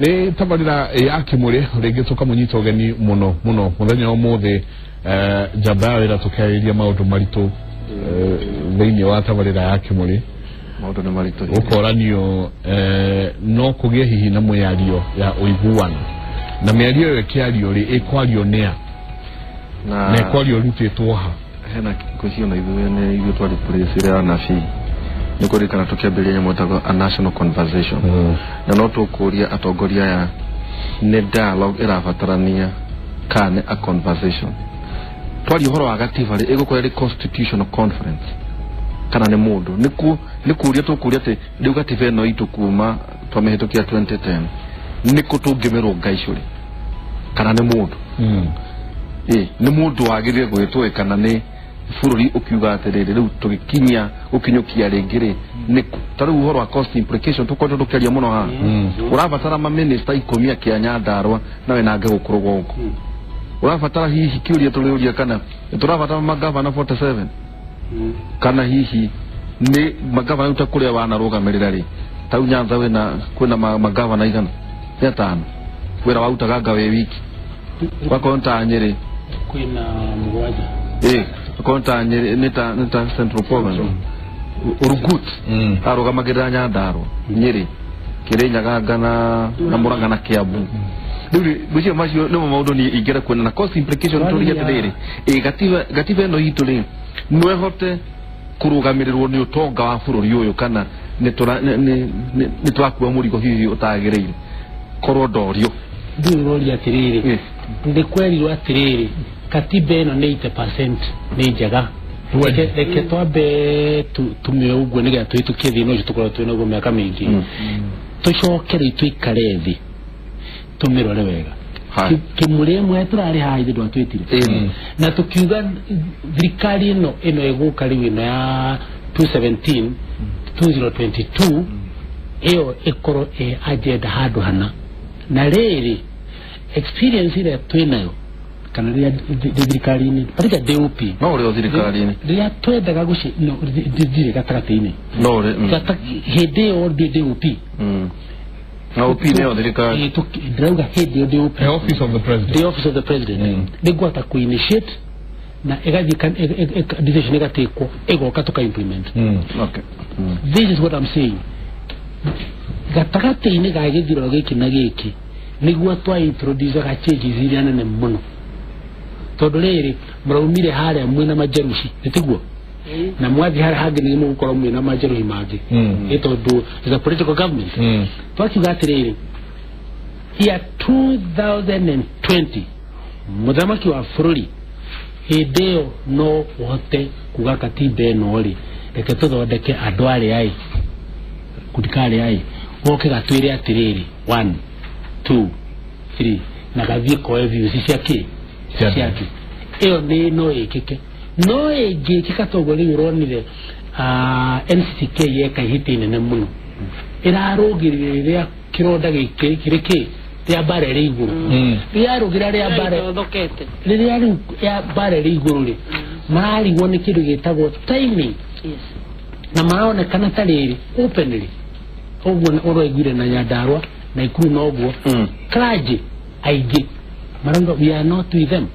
Nĩ tabarĩra ya Kĩmũrĩ rĩngĩ tũkamũnyita ũgeni mũno mũno mũthenya ũmũthĩ, njamba ya wĩra tũkĩarĩria maũndũ maritũ thĩinĩ wa tabarĩra ya Kĩmũrĩ. Maũndũ nĩ maritũ. Gũkoranio no kũgĩe hihi na mĩario ya ũiguano, na mĩario ĩyo ĩkĩario rĩ, ĩkwario nĩa na na ĩkwario ĩrutĩtwo ha? Hena ngwĩciria na ithuĩ nĩ ithuĩ twarĩ place ĩrĩa anabii nĩ kũririkana tũkĩambĩrĩria nyamũ ĩtagwo a national conversation, na no tũkũria atongoria aya nĩ dialogue ĩrabatarania kana nĩ a conversation. Twaria ũhoro wa gatiba rĩ, ĩgũkorwo ĩrĩ constitutional conference kana nĩ mũndũ nĩ kũria tũkũria atĩ rĩu gatiba ĩno itũ kuma twamĩhĩtũkia 2010 nĩ kũ tũngĩmĩrũnga icũrĩ, kana nĩ mũndũ ĩ nĩ mũndũ wagĩrĩire gwĩtwo ĩ, kana nĩ bũrũri ũkiuga atĩrĩrĩ rĩu tũgĩkinyia gũkinyũkia rĩngĩ rĩ nĩ kũ? Ta rĩu ũhoro wa cost implication tũkoretwo tũkĩaria mũno haha, ũrabatara maminista 10 akĩa Nyandarua na wĩna ngĩgũkũrũ gũkũ, ũrabatara hihi kĩũria tũrĩũria kana tũrabatara magavana 47 kana hihi nĩ magavana ta kũrĩa wanarũgamĩrĩra rĩ, tau Nyanza wĩna kwĩna magavana igana nĩ atano wĩra warutaga nga wĩ wiki, wakorwo ta Nyĩrĩ kwĩna 7. Ĩ akorwo ta Nyĩrĩ nĩ ta Central Province Urugut arũgamagĩrĩra Nyandarua, Nyĩrĩ, Kĩrĩnyaga na Mũrang'a na Kĩambu. Rĩu rĩ, ngwĩciria macio nĩmo maũndũ niĩ ingĩenda kuona na cost implication. Tũrige atĩrĩrĩ, ĩ gatiba ĩno itũ rĩ, no ĩhote kũrũgamĩrĩrwo nĩ ũtonga wa bũrũri ũyũ kana nĩ tũrakua mũrigo hihi ũtagĩrĩire korwo ndorio? Ndiũ ũroria atĩrĩrĩ, nĩ kwerirwo atĩrĩrĩ katiba ĩno nĩ 80% nĩ njega. Reke twambe tumĩoe ũguo nĩgetha tũhĩtũkie thĩna ũcio tũkorwo twĩ naguo mĩaka mĩingĩ, tũcoke rĩu tũikare thĩ tũmĩrore wega. Kĩmũrĩ ĩmwe tũrarĩ haha ithuĩ ndwatwĩtire na tũkiuga thirikari ĩno ĩgũka rĩu ĩno ya 217 2022 ĩyo ĩkorwo ĩ agenda handũ hana, na rĩrĩ experience ĩrĩa twĩnayo kana rĩrĩa ndĩ thirikari-inĩ, particularly ndĩ OP. No ũrĩ o thirikari-inĩ. Rĩrĩa twendaga gũci no ndirĩ gatagatĩ-inĩ. No ũrĩ. Hĩndĩ ĩyo ndĩ OP. Na OP nĩyo thirikari. Ndĩrauga hĩndĩ ĩyo ndĩ OP. The office of the president. The office of the president, nĩ ngũhota kũ-initiate na ĩgathiĩ decision ĩgatekwo ĩgoka tũka implement. This is what I'm saying, gatagatĩ-inĩ ga gĩthurano gĩkĩ na gĩkĩ nĩguo twa introduce ga changes iria nene mũno, tondũ rĩrĩ mũraumire harĩa mwĩna majeruhi, nĩ tiguo? Na mwathiĩ harĩa hangĩ nĩ mũgũkorwo mwĩna majeruhi mangĩ, ĩ tondũ is a political government. Twakiuga atĩrĩrĩ, year 2020 mũthamaki wa bũrũri hĩndĩ ĩyo no ũhote kuga katiba ĩno rĩ, reke tũthondeke andũ arĩa ĩ kundi karĩa ĩ goke gatwĩre atĩrĩrĩ 1 2 3 na gathiĩ koe views cia kĩ Cia cia andũ. Ĩyo nĩ no ĩkĩke, no ĩngĩkĩka toguo rĩu ũronire NCCK yeka ihĩtia inene mũno, ĩrarũgĩrĩra rĩrĩa kĩronda gĩkĩ kĩrĩ kĩ rĩa mbara ĩrĩ igũrũ, rĩarũgĩra rĩa mbara itothokete. Rĩrĩa rĩu ya mbara ĩrĩ igũrũ rĩ, mararigwo nĩ kĩndũ gĩtagwo timing na maronekana ta rĩrĩ openly ũguo ũraiguire na Nyandarua na Ikuru noguo clergy aingĩ marauga we are not with them.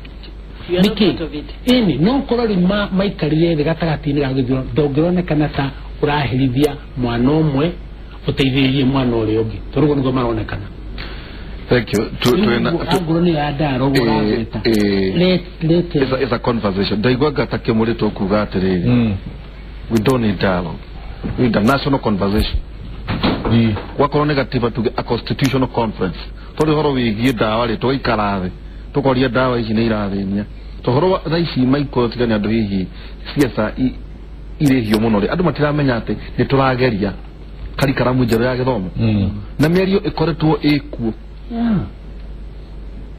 You are not Nĩkĩ? part of it. Ĩni no korwo rĩu maikarire thĩ gatagatĩ-inĩ ga gĩthurano, ndũngĩronekana ta ũraherithia mwana ũmwe ũteithĩrĩrie mwana ũrĩa ũngĩ, tondũ ũguo nĩguo maronekana. Thank you. Rĩu angorwo nĩ ya ndaro ũguo ũragweta, It's a conversation. Ndaigua ngata kĩmũrĩ tũkuga atĩrĩrĩ, we don't need dialogue, we need a national conversation. Gwakorwo nĩ gatiba tuge a constitutional conference, tondũ ũhoro wĩgiĩ ndawa rĩ, tũgaikara thĩ tũkoria ndawa ici nĩ irathĩnia tũhoro wa thaa ici maikoro tiga nĩ andũ hihi ciaca irĩ hiũ mũno rĩ, andũ matiramenya atĩ nĩ tũrageria karikaramu njerũ ya gĩthomo na mĩario ĩkoretwo ĩkuo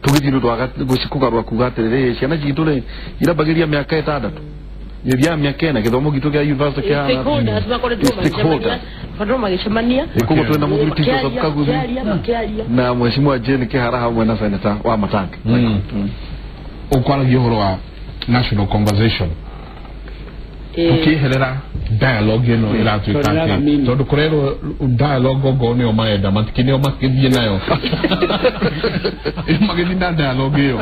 tũgĩthiĩ nĩ ũndũ wa kũgarũra kuga atĩrĩrĩ ciana citũ rĩ irambagĩria mĩaka 6, gĩthiaga mĩaka 4, gĩthomo gitũ kĩa university kĩhana Stakeholders makoretwo Stakeholders. magĩcemania, makoretwo magĩcemania. Koguo twĩna mũthuri ti Joseph makĩaria, Kaguthi makĩaria. na mheshimiwa Jane Kĩhara hamwe na senator wa Matangi. Ũkwaragia ũhoro wa national conversation. Tukieherera dialogue ĩno ĩratuĩka atĩ tondũ kũrerwo dialogue okorwo nĩyo marenda matikĩnĩo makĩthiĩ nayo magĩthiĩ na dialogue ĩyo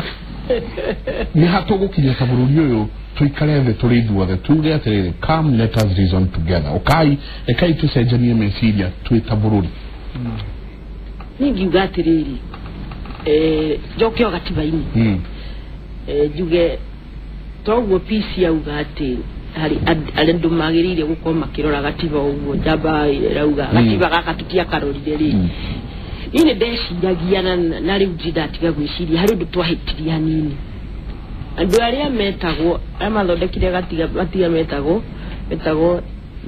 nĩ ha tũgũkinya ta bũrũri ũyũ tuikare thĩ tũrĩ ithuothe tuge atĩrĩrĩ, come let us reason together, ũkai rekai tũcenjanie meciria twĩ ta bũrũri. Niĩ ngiuga atĩrĩrĩ, njoke o gatiba-inĩ, njuge toguo PC auga atĩ harĩ andũ magĩrĩire gũkorwo makĩrora gatiba ũguo njamba ĩrauga gatiba gaka tũtiakarorire rĩ. Niĩ nĩ ndeciragia na rĩu ndindatiga gwĩciria harĩ ũndũ twahĩtirie hanini. Andũ arĩa metagwo arĩa mathondekire gatiba metagwo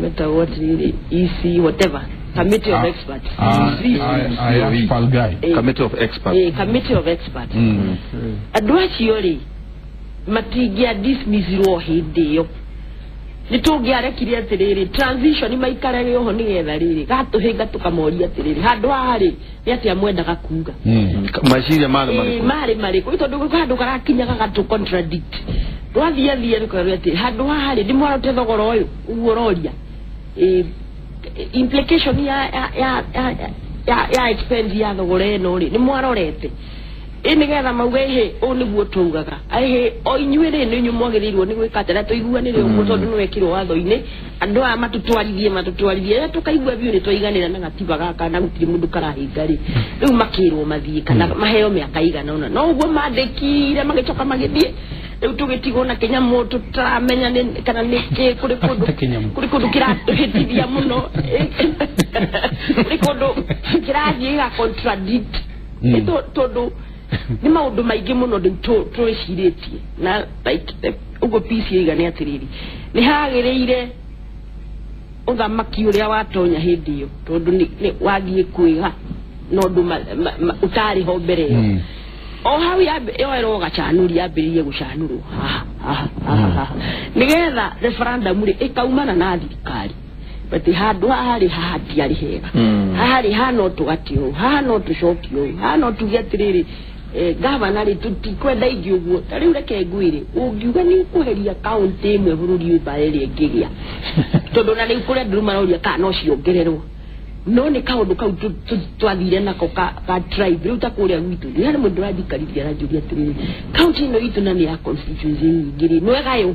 atĩrĩrĩ EC whatever committee of experts. Committee of experts. Committee of experts. Andũ acio rĩ matingĩa dismissirwo hĩndĩ ĩyo. Nĩ tũngĩarekire atĩrĩrĩ transition maikarage oho nĩgetha rĩrĩ gatũhĩnga tũkamoria atĩrĩrĩ handũ haha rĩ nĩ atĩa mwendaga kuga meciria marĩ marĩkũ marĩ marĩkũ tondũ handũ karakinyaga gatũ contradict twathiathia rĩkorwo atĩ handũ haha rĩ ndĩmwarote thogora ũyũ ũguo ũroria implication ya expense ya thogora ĩno rĩ nĩ mwarorete nĩgetha mauge ĩhĩ ũũ nĩguo twaugaga ĩhĩ o inyuĩ rĩ nĩ inyuĩ mwagĩrĩirwo nĩ gwĩka atĩ na tũiguanĩre ũguo tondũ nĩ wekirwo watho-inĩ andũ aya matũtwarithie rĩrĩa tũkaigua biũ nĩ twaiganĩra na gatiba gaka na gũtirĩ mũndũ karahĩnga rĩ rĩu makĩrwo mathiĩ kana maheo mĩaka igana ũna no ũguo mandĩkire magĩcoka magĩthiĩ rĩu tũgĩtigwo na kĩnyamũ tũtaramenya kana nĩ kĩ kũrĩ kũndũ kĩratũhĩtithia mũno kũrĩ kũndũ kĩrathiĩ gĩga contradict tondũ nĩ maũndũ maingĩ mũno rĩu twĩcirĩtie na like ũguo PC ĩiga nĩ atĩrĩrĩ nĩ hagĩrĩire ũthamaki ũrĩa watonya hĩndĩ ĩyo tondũ nĩ wathiĩ kwĩga na ũndũ ũtarĩ ho mbere ĩyo o hau yoerwo gacanũri yambĩrĩrie gũcanũrwo haha nĩgetha referendum rĩ ĩkaumana na thirikari but handũ haha rĩ haha hatiarĩ hega haha rĩ haha no tũgate ũũ haha no tũcokie ũũ haha no tuge atĩrĩrĩ gavana rĩ tũtikwenda ingĩ ũguo ta rĩu reke ngwĩre ũngiuga nĩ ũkweheria kaũntĩ ĩmwe bũrũri ũyũ mbaara ĩrĩa ĩngĩgĩa tondũ na rĩu kũrĩ andũ maroria kana no ciongererwo no nĩ kaũndũ kau twathire nako ka tribe rĩu ta kũrĩa gwitũ nĩ harĩ mũndũ ũranjikarithia aranjũria atĩrĩrĩ kaũntĩ ĩno itũ na nĩ ya constituency nyingĩ rĩ nĩwegayo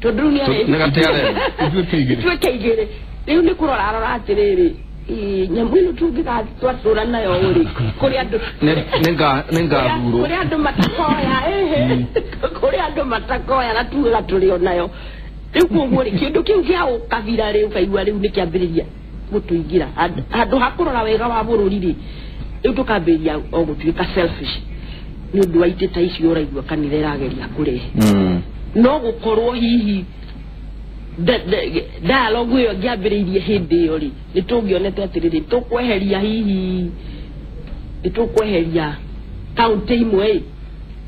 tondũ rĩu nĩtuĩke igĩrĩ rĩu nĩ kũrora arora atĩrĩrĩ nyamũ ĩno tũngĩgatwatũra nayo rĩ kũrĩ andũ kũrĩ andũ matakoya kũrĩ andũ matakoya na tugaga tũrĩ o nayo rĩu koguo rĩ kĩndũ kĩu kĩa ũkabira rĩ ũkaigua rĩu nĩ kĩambĩrĩria gũtũingĩra handũ ha kũrora wega wa bũrũri rĩ rĩu tũkambĩrĩria o gũtuĩka selfish nĩ ũndũ wa itĩ ta icio ũraigua kanitha ĩrageria kũrehe no gũkorwo hihi dialogue ĩyo ĩngĩambĩrĩirie hĩndĩ ĩyo rĩ nĩ tũngĩonete atĩrĩrĩ tũkweheria hihi nĩ tũkweheria kaũntĩ imwe ĩ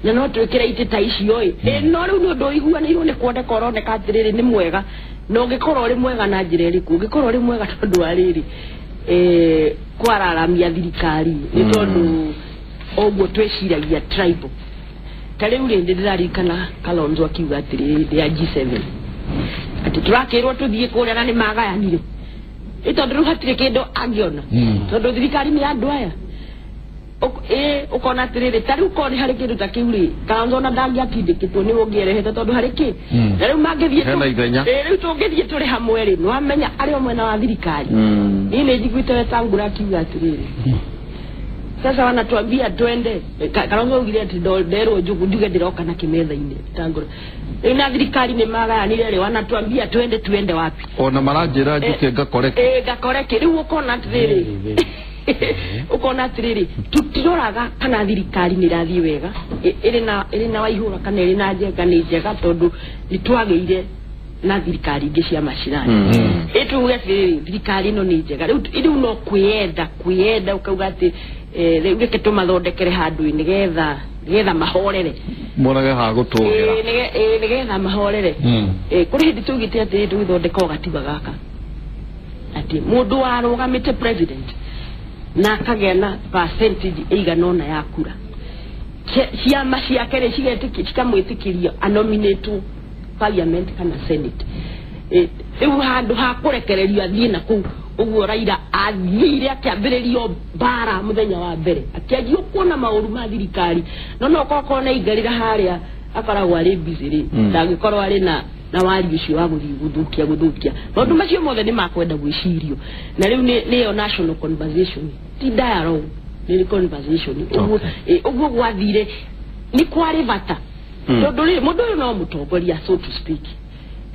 na no twĩkĩre itĩ ta icio ĩ no rĩu nĩ ũndũ ũiguanĩirwo nĩ kuoneka ũroneka atĩrĩrĩ nĩ mwega na ũngĩkorwo ũrĩ mwega na njĩra ĩrĩkũ ũngĩkorwo ũrĩ mwega tondũ wa rĩrĩ kwararamia thirikari nĩ tondũ ũguo twĩciragia tribal ta rĩu rĩ ndĩraririkana Kalonzo akiuga atĩrĩrĩ hĩndĩ ya G7 atĩ tũrakĩrwo tũthiĩ kũrĩa na nĩ magayanire ĩ tondũ rĩu hatirĩ kĩndũ angĩona tondũ thirikari nĩ ya andũ aya ũkona atĩrĩrĩ ta rĩu korwo nĩ harĩ kĩndũ ta kĩu rĩ Kalonzo ona ndangĩatindĩkĩtwo nĩwe ũngĩerehete tondũ harĩ kĩ na rĩu mangĩthiĩ rĩu tũngĩthiĩ tũrĩ hamwe rĩ nĩwamenya arĩ o mwena wa thirikari niĩ nĩ njiguĩte Wetangula akiuga atĩrĩrĩ sasa wanatuambia twende Kalonzo augire ati nderwo njuge ndiroka na kimetha-inĩ Wetangula rĩu na thirikari nĩ magayanire rĩ wanatuambia twende tuende wapi ona maranjĩra njuke ngakore ngakore kĩ rĩu ũkona atĩrĩrĩ ũkona atĩrĩrĩ tũtiroraga kana thirikari nĩ ĩrathiĩ wega ĩrĩ na Waihũra kana ĩrĩ na Njenga nĩ njega tondũ nĩ twagĩire na thirikari ingĩ cia macinani ĩtuge atĩrĩrĩ thirikari ĩno nĩ njega rĩu no kwĩyenda ũkauga atĩ rĩu reke tũmathondekere handũ nĩgetha mahorere monage ha gũtũgĩra nĩgetha mahorere kũrĩ hĩndĩ tũugĩte atĩrĩ tũgĩthondeka o gatiba gaka atĩ mũndũ warũgamĩte president na akagĩa na percentage ĩigana ũna ya kura ciama ciake rĩ cikamwĩtĩkĩria anominatwo parliament kana senate Rĩu handũ ha kũrekererio athiĩ na kũu ũguo Raila athire akĩambĩrĩrio mbara mũthenya wa mbere akĩanjia kuona maũru ma thirikari no no korwo nĩ aingarĩra harĩa akoragwo arĩ busy rĩ ndangĩkorwo arĩ na wari ũcio wa gũthiĩ gũthũkia maũndũ macio mothe nĩ makwenda gwĩcirio na rĩu nĩyo national conversation ti dialogue nĩ conversation ũguo gwathire nĩ kwarĩ bata tondũ rĩ mũndũ ũyũ no mũtongoria so to speak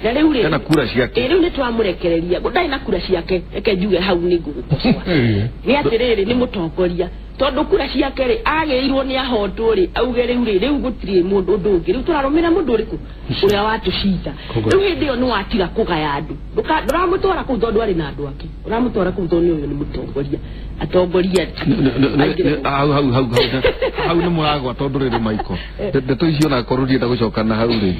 na rĩu rĩ na kura ciake rĩu nĩ twamũrekereria ndarĩ na kura ciake reke njuge hau nĩ ngũgũkocoa nĩ atĩrĩrĩ nĩ mũtongoria tondũ kura ciake rĩ agĩrĩirwo nĩ ahotwo rĩ auge rĩu rĩ rĩu gũtirĩ mũndũ ũndũ ũngĩ rĩu tũrarũmĩra mũndũ ũrĩkũ ũrĩa watũcinda rĩu hĩndĩ ĩyo nĩ watiga kũgaya andũ ndũramũtwara kũu tondũ arĩ na andũ ake ũramũtwara kũu tondũ nĩ ũyũ nĩ mũtongoria atongoria hau hau hau hau nĩ mũragwa tondũ rĩrĩ Michael ndeto icio onakorwo ndienda gũcoka na hau rĩ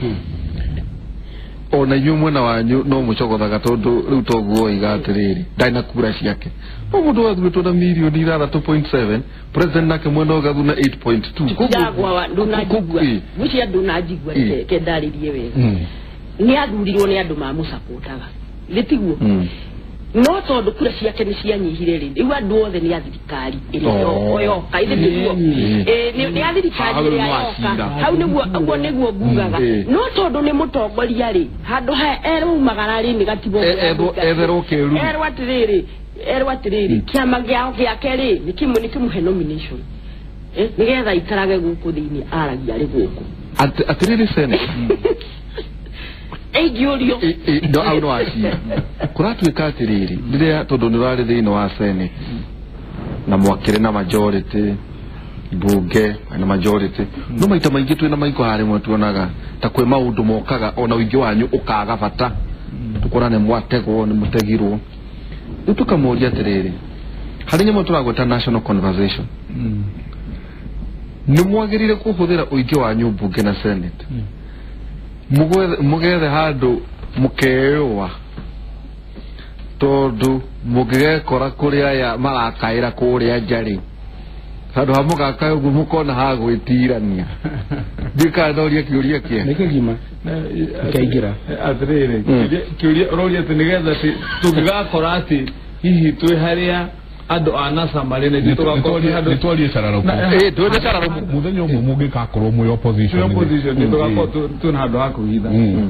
ona inyuĩ mwena wanyu no mũcogothaga tondũ rĩu toguo oiga atĩrĩrĩ ndarĩ na kura ciake no mũndũ wathurĩtwo na mirioni 6.7 president nake mwena ũgathuna 8.2 ndagwa ndunajigua gwĩciria ndunajigua reke ndarĩrie wega nĩ athurirwo nĩ andũ mamũcapotaga nĩ tiguo no tondũ kura ciake nĩ cianyihire rĩ rĩu andũ othe nĩ a thirikari ĩrĩa yoka ithe tiguo nĩ a thirikari ĩrĩa yoka hau nĩguo ũguo nĩguo ngugaga no tondũ nĩ mũtongoria rĩ handũ ha erumagara rĩ nĩ gatigo etherwo kĩru erwo atĩrĩrĩ kĩama gĩake rĩ nĩ kĩmũhe nomination nĩgetha ikarage gũkũ thĩinĩ aragia arĩ gũkũ atĩrĩrĩ Senate ingĩũrio hau no acira kũratuĩka atĩrĩrĩ rĩrĩa tondũ nĩ ũrarĩ thĩinĩ wa Senate na mwakĩrĩ na majority mbunge na majority no maita maingĩ twĩna Michael harĩ tuonaga ta kwĩ maũndũ mokaga ona ũingĩ wanyu ũkaga bata tũkona nĩ mwategwo nĩ mũtegirwo rĩu tũkamũria atĩrĩrĩ harĩ nyamũ tũragwĩta national conversation nĩ mwagĩrĩire kũhũthĩra ũingĩ wanyu mbunge na Senate mũgethe handũ mũkeyũa tondũ mũngĩgekora kũrĩ aya marakaĩra kũrĩa nja rĩ handũ ha mũgakaĩ ũguo mũkona ha gwĩtirania ndiũĩ kana ndoria kĩũria kĩega nĩ kĩgima kĩaingĩra atĩrĩrĩ kĩũria ũroria atĩ nĩgetha tũngĩgakora atĩ hihi twĩ harĩa andũ a NASA marĩ na ithuĩ tũgakorwo handũ nĩtwarie cararũkũ mũthenya ũmwe mũngĩgakorwo mwĩ opposition nĩ tũgakorwo twĩna handũ ha kwĩhitha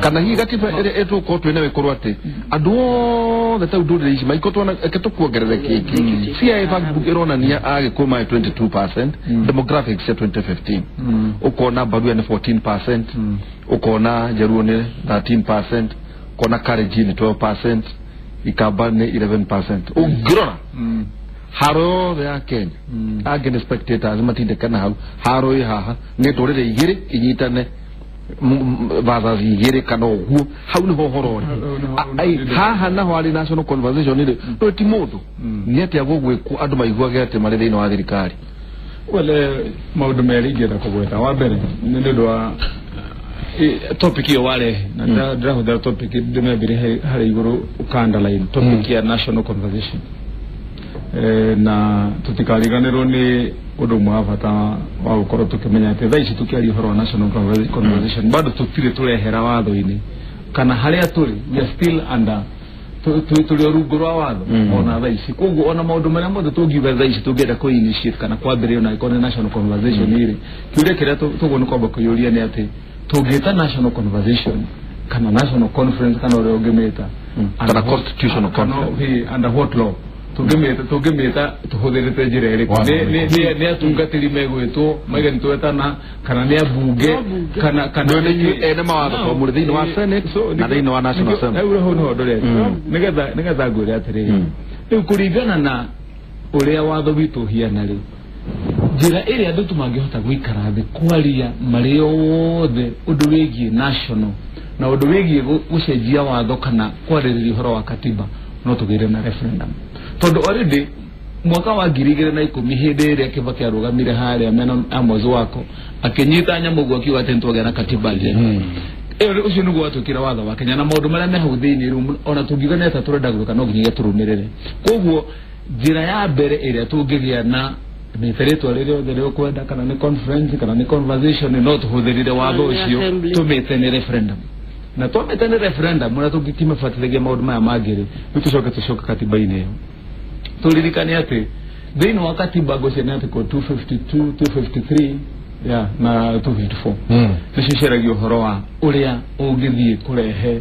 kana hihi gatiba ĩrĩa ĩtũkorwo twĩ nayo ĩkorwo atĩ andũ othe ta ndũrĩrĩ ici maiko tuona reke tũkuongerere kĩngĩ CIA Facebook ĩronania Agĩkũyũ marĩ 22% demographics cia 2015 ũkona Baluya nĩ 14% ũkona Jaluo nĩ 13% ũkona Kalenjin nĩ 12% Ikamba nĩ 11% ũngĩrora haro yothe ya Kenya angĩ nĩ spectators matindĩkana hau haro ĩ haha nĩ ndũrĩrĩ igĩrĩ inyitane versus igĩrĩ kana ũguo hau nĩho ũhoro ũrĩ haha naho harĩ national conversation rĩ no ti mũndũ nĩ atĩa gũgwĩkwo andũ maiguage atĩ marĩ thĩinĩ wa thirikari well maũndũ merĩ ingĩenda kũgweta wa mbere nĩ ũndũ wa topic iyo warehe na ndĩrahũthĩra topic ndĩmĩambĩre harĩa igũrũ ũka-underline topic ya national conversation na tũtikariganĩrwo nĩ ũndũ ũmwe wa bata wa gũkorwo tũkĩmenya atĩ thaa ici tũkĩaria ũhoro wa national conversation bado tũtirĩ tũrehera watho-inĩ kana harĩa tũrĩ we are still under tũrĩ o rungu rwa watho ona thaa ici koguo ona maũndũ marĩa mothe tũngiuga thaa ici tũngĩenda kũ initiate kana kwambĩrĩria ona angĩkorwo nĩ national conversation rĩ kĩũria kĩrĩa tũguo nĩ kwamba kwĩyũria nĩ atĩ tũngĩta national conversation kana national conference kana ũrĩa ũngĩmĩta kana constitutional conference under what law tũngĩmĩta tũhũthĩrĩte njĩra ĩrĩkũ nĩ atungatĩri megwĩtwo maige nĩ twetana kana nĩ ambunge kana nĩ inyuĩ ene mawatho tondũ mũrĩ thĩinĩ wa Senate na thĩinĩ wa National Assembly hau hau nĩho ndorete nĩgetha ngwĩre atĩrĩrĩ rĩu kũringana na ũrĩa watho witũ ũhiana rĩ njĩra ĩrĩa andũ tũmangĩhota gũikara thĩ kwaria marĩ othe ũndũ wĩgiĩ national na ũndũ wĩgiĩ gũcenjia watho kana kwarĩrĩria ũhoro wa katiba no tũgĩre na referendum tondũ already mwaka wa 2010 hĩndĩ ĩrĩa Kibaki arũgamire harĩa mena Amos Wako akĩnyita nyamũ ũguo akiuga atĩ nĩtwagĩa na katiba njega ĩyo ũcio nĩguo watuĩkire watho wa Kenya na maũndũ marĩa me hau thĩinĩ rĩu ona tũngiuga nĩ atĩa tũrenda gwĩka no nginyagia tũrũmĩrĩre koguo njĩra ya mbere ĩrĩa tũngĩgĩa na mĩte rĩtwa rĩrĩa othe rĩũkwenda kana nĩ conference kana nĩ conversation no tũhũthĩrire watho ũcio tũmĩte nĩ referendum Na twamĩta nĩ referendum na tũngĩkĩmĩbatithagia maũndũ maya mangĩ rĩ, rĩu tũcoke tũcoke katiba-inĩ ĩyo. Tũririkane atĩ thĩinĩ wa katiba ngwĩciria nĩ article 252, 253 yeah, na 254 nĩcio ciaragia ũhoro wa ũrĩa ũngĩthiĩ kũrehe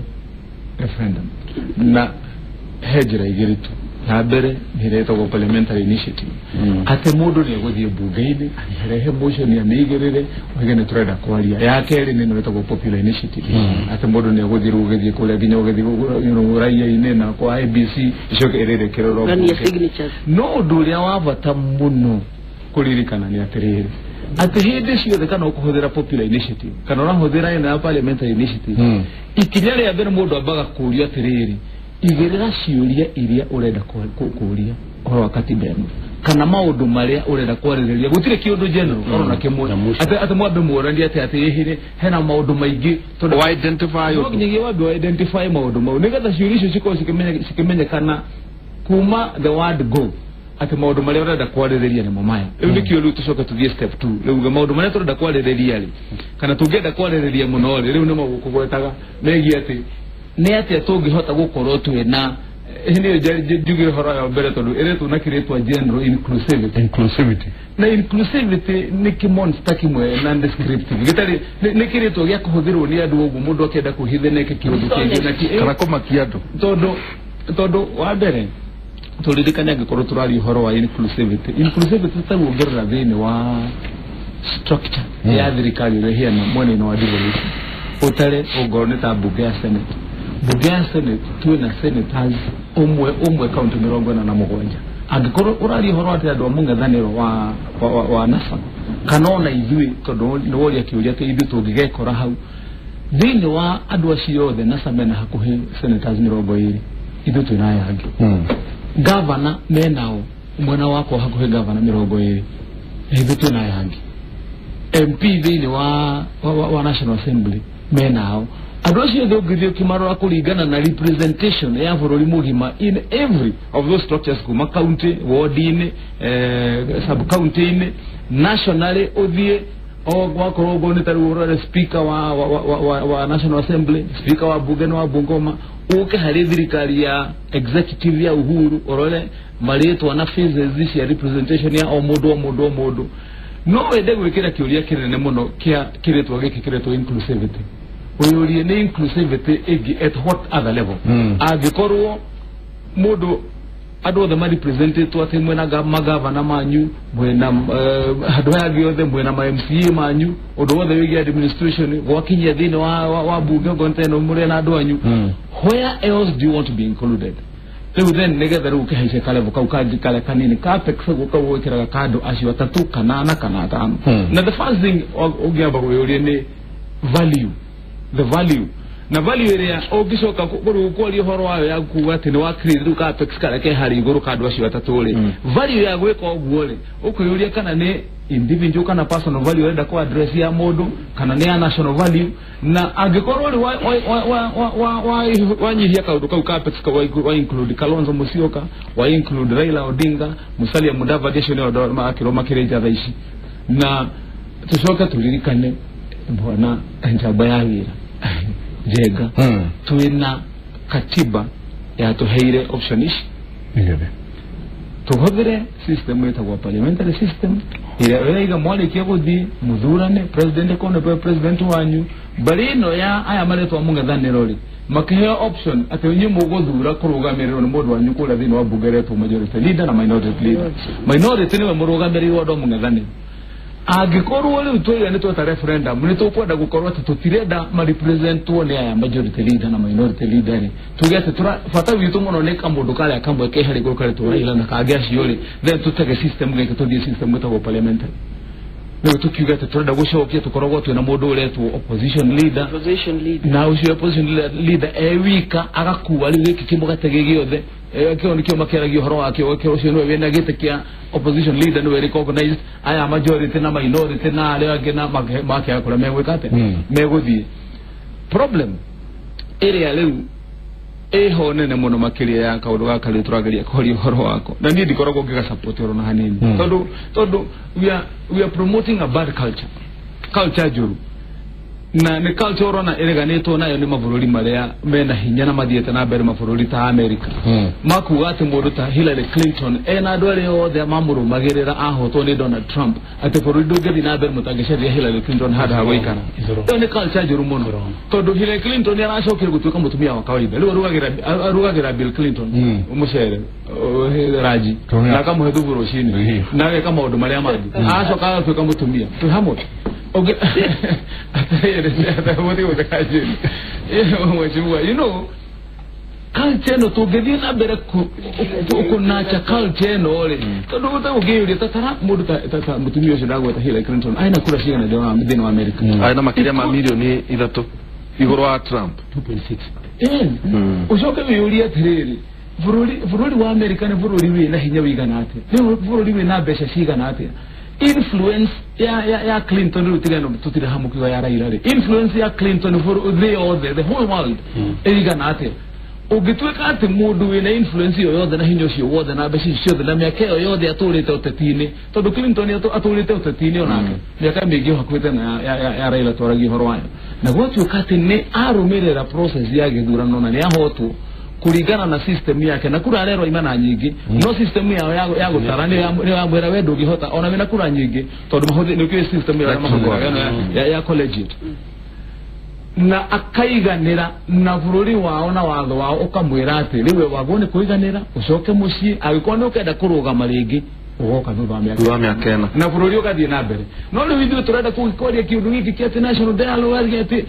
referendum, na he njĩra igĩrĩ tu. Ya mbere nĩ ĩrĩa ĩtagwo parliamentary initiative, atĩ mũndũ nĩ egũthiĩ mbunge-inĩ arehe motion amĩigĩrĩre oige nĩ tũrenda kwaria. Ya kerĩ nĩ ĩno ĩtagwo popular initiative, atĩ mũndũ nĩ egũthiĩ rĩu ũgĩthiĩ kũrĩa nginya ũgĩthiĩ raia-inĩ na kwa IBC icoke ĩrĩrĩkĩrĩrwo Ngania mbunge. signatures. No ũndũ ũrĩa wa bata mũno kũririkana nĩ atĩrĩrĩ, atĩ hĩndĩ ciothe kana ũkũhũthĩra popular initiative kana ũrahũthĩra ĩno ya parliamentary initiative, ikinya rĩa mbere mũndũ ambaga kũũrio atĩrĩrĩ, igĩrĩra ciũria iria ũrenda kũũria ũhoro wa katiba ĩno kana maũndũ marĩa ũrenda kwarĩrĩria. Gũtirĩ kĩũndũ general oro na kĩmwe atĩ mwambe muoranie atĩ ĩhĩrĩ hena maũndũ maingĩ tondũ Wa identify no ũndũ. nginyagia wambe wa identify maũndũ mau nĩgetha ciũria icio cikorwo cikĩmenyekana kuma the word go atĩ maũndũ marĩa ũrenda kwarĩrĩria nĩmo maya. Rĩu nĩkĩo rĩu tũcoke tũthiĩ step 2, rĩu maũndũ marĩa tũrenda kwarĩrĩria rĩ kana tũngĩenda kwarĩrĩria mũno rĩ, rĩu nĩmo gũkũgwetaga megiĩ atĩ nĩ atĩa tũngĩhota gũkorwo twĩna nĩyo njuge ũhoro wa mbere tondũ ĩretwo na kĩrĩtwa general inclusivity. Inclusivity. Na inclusivity nĩ kĩmonster kĩmwe na descriptive gĩtarĩ nĩ kĩrĩtwa gĩa kũhũthĩrwo nĩ andũ ũguo mũndũ akĩenda kwĩhitha eke kĩũndũ kĩngĩ na kĩ Kana kũmakia andũ. Tondũ wa mbere tũririkane angĩkorwo tũraria ũhoro wa inclusivity, inclusivity ta ũngĩrora thĩinĩ wa structure ya thirikari ũrĩa ĩhiana mwena-inĩ wa devolution, ũtare ũngorwo nĩ ta mbunge ya senate, mbunge ya senate twĩna senators ũmwe ũmwe kaunti 47. Angĩkorwo ũraria ũhoro atĩ andũ a mũng'ethanĩro wa NASA kana ona ithuĩ, tondũ nĩ woria kĩũria atĩ ithuĩ tũngĩgekora hau thĩinĩ wa andũ acio othe, NASA mena hakuhĩ senators 20, ithuĩ twĩna aya angĩ. Gavana menao mwena wakwa hakuhĩ gavana 20, na ithuĩ twĩna aya angĩ. MP thĩinĩ wa National Assembly menao. Andũ acio othe ũngĩthiĩ ũkĩmarora kũringana na representation ya bũrũri mũgima in every of those structures, kuma county, ward-inĩ, sub county-inĩ, nationally ũthiĩ o wakorwo ũguo nĩ ta rĩu ũrore speaker wa National Assembly, speaker wa bunge nĩ wa Bungoma, ũke harĩ thirikari ya executive ya Uhuru ũrore marĩtwa na phases cia representation ya o mũndũ o mũndũ o mũndũ. No wende gwĩkĩra kĩũria kĩnene mũno kĩa kĩrĩtwa gĩkĩ kĩretwo inclusivity, ũyũrie nĩ inclusivity ĩngĩ at what other level? Angĩkorwo mũndũ andũ othe marepresentetwo atĩ mwena magavana manyu, mwena andũ aya angĩ othe, mwena ma MCA manyu, ũndũ wothe wĩgiĩ administration gwakinyia thĩinĩ wa bunge okorwo nĩ ta ĩno mũrĩ na andũ anyu, where else do you want to be included? Rĩu then nĩgetha rĩu ũkĩhaice kalevel kau kangĩ karĩa kanini ka apex kau gwĩkĩraga kandũ acio atatũ kana ana kana atano. Na the first thing ũngĩamba gwĩyũria nĩ value, the value na value ĩrĩa ũngĩcoka rĩu kwaria ũhoro wayo ya kuga atĩ nĩ wa create rĩu ka apex karĩa ke harĩa igũrũ ka andũ acio atatũ rĩ, value ya gwĩka ũguo rĩ, ũkwĩyũria kana nĩ individual kana personal value ũrenda kũ address ya mũndũ kana nĩ ya national value. Na angĩkorwo rĩ wanyihia kaũndũ kau ka apex kau wa include Kalonzo Musyoka, wa include Raila Odinga, Musalia Mudavadi, acio nĩo andũ makĩrwo makĩrĩ nja thaa ici. Na tũcoke tũririkane bwana njamba ya wĩra Njenga, twĩna katiba yatũheire option ici, tũhũthĩre system ĩtagwo parliamentary system ĩrĩa ĩraiga mwarĩkia gũthiĩ mũthurane president akorwo nĩwe president wanyu. Mbarĩ ĩno ya aya maretwo mũng'ethanĩro rĩ, makĩheo option atĩ inyuĩ mũgũthura kũrũgamĩrĩrwo nĩ mũndũ wanyu kũrĩa thĩinĩ wa bunge ĩretwo majority leader na minority leader. Minority nĩwe mũrũgamĩrĩri wa andũ a mũng'ethanĩro. Angĩkorwo rĩu twaiga nĩ tweta referendum nĩ tũkwenda gũkorwo atĩ tũtirenda marepresentwo nĩ aya majority leader na minority leader rĩ, tuge atĩ bata witũ mũno nĩ kamũndũ karĩa kamwe ke harĩ igũrũ karetwo Raila na kangĩ acio rĩ, then tũtege system gĩkĩ tũthiĩ system ĩtagwo parliamentary. Rĩu tũkiuga atĩ tũrenda gũcokia tũkoragwo twĩna mũndũ ũretwo opposition leader, Opposition leader, na ũcio opposition leader e wika agakua rĩu gĩkĩ kĩmũgate gĩ gĩothe, kĩo nĩkĩo makĩaragia ũhoro wakĩo, kĩo ũcio nĩwe wĩna gĩtĩ kĩa opposition leader, nĩwe recognized, aya majority na minority na arĩa angĩ na makĩaga kũrĩa megwĩka atĩa, megũthiĩ. Problem ĩrĩa rĩu ĩho nene mũno makĩria ya kaũndũ gaka rĩu tũrageria kwaria ũhoro wako, na niĩ ndikoragwo ngĩgasupport oro na hanini, tondũ we are promoting a bad culture, culture njũru. Na nĩ culture ũrona ĩreganĩtwo nayo nĩ mabũrũri marĩa mena hinya na mathiĩte na mbere, mabũrũri ta America, makuga atĩ mũndũ ta Hillary Clinton ena andũ arĩa othe mamũrũmagĩrĩra ahotwo nĩ Donald Trump, atĩ bũrũri ndũngĩthiĩ na mbere mũtangĩcaria Hillary Clinton handũ ha gũikara. Ĩyo nĩ culture njũru mũno, tondũ Hillary Clinton nĩ aracokire gũtuĩka mũtumia wa kawaida. Rĩu arugagĩra Bill Clinton mũcere raji na akamũhe thubu rũcinĩ na ageka maũndũ marĩa mangĩ, acoka agatuĩka mũtumia twĩ hamwe. You know, culture ĩno tũngĩthiĩ na mbere kũnacha culture ĩno rĩ, tondũ ũtagũkĩyũria tatara mũndũ ta mũtumia ũcio ndagweta Hillary Clinton aina kura cigana thĩinĩ wa America? Aina makĩria ma milioni 3 igũrũ wa Trump 2.6. Ũcoke wĩyũrie atĩrĩrĩ, bũrũri wa America nĩ bũrũri wĩna hinya wĩigana atĩa? Nĩ bũrũri wĩna mbeca cigana atĩa? Influence ya Clinton rĩu tigano tutire hamukiwa ya Raila rĩ, influence ya Clinton for the other the whole world ĩigana atĩa? Ũngĩtuĩka atĩ mũndũ wĩna influence ĩyo yothe na hinya ũcio wothe na mbeca icio ciothe na mĩaka ĩyo yothe atũrĩte ũteti-inĩ, tondũ Clinton atũrĩte ũteti-inĩ onake mĩaka mĩingĩ hakuhĩte na ya Raila twaragia ũhoro wayo, na gwatuĩka atĩ nĩ arũmĩrĩra process ya gĩthurano na nĩ ahotwo kuringana na system yake, na kura arerwo imana nyingi, no system yao ya gutara ni ya mwira we ndungihota ona wina kura nyingi, tondu mahuthi ni kwi system ya mahuthiraga ya collegiate, na akaiganira na bururi wao na watho wao ukamwira ati riwe wagwo ni kuiganira ucoke mucii agikorwo ni ukenda kurugama ringi ugoka thutha wa miaka ĩna na bururi ugathie na mbere. No riu ithuĩ turenda kũgĩkoria kĩũndũ gĩkĩ kĩa atĩ national dialogue atĩ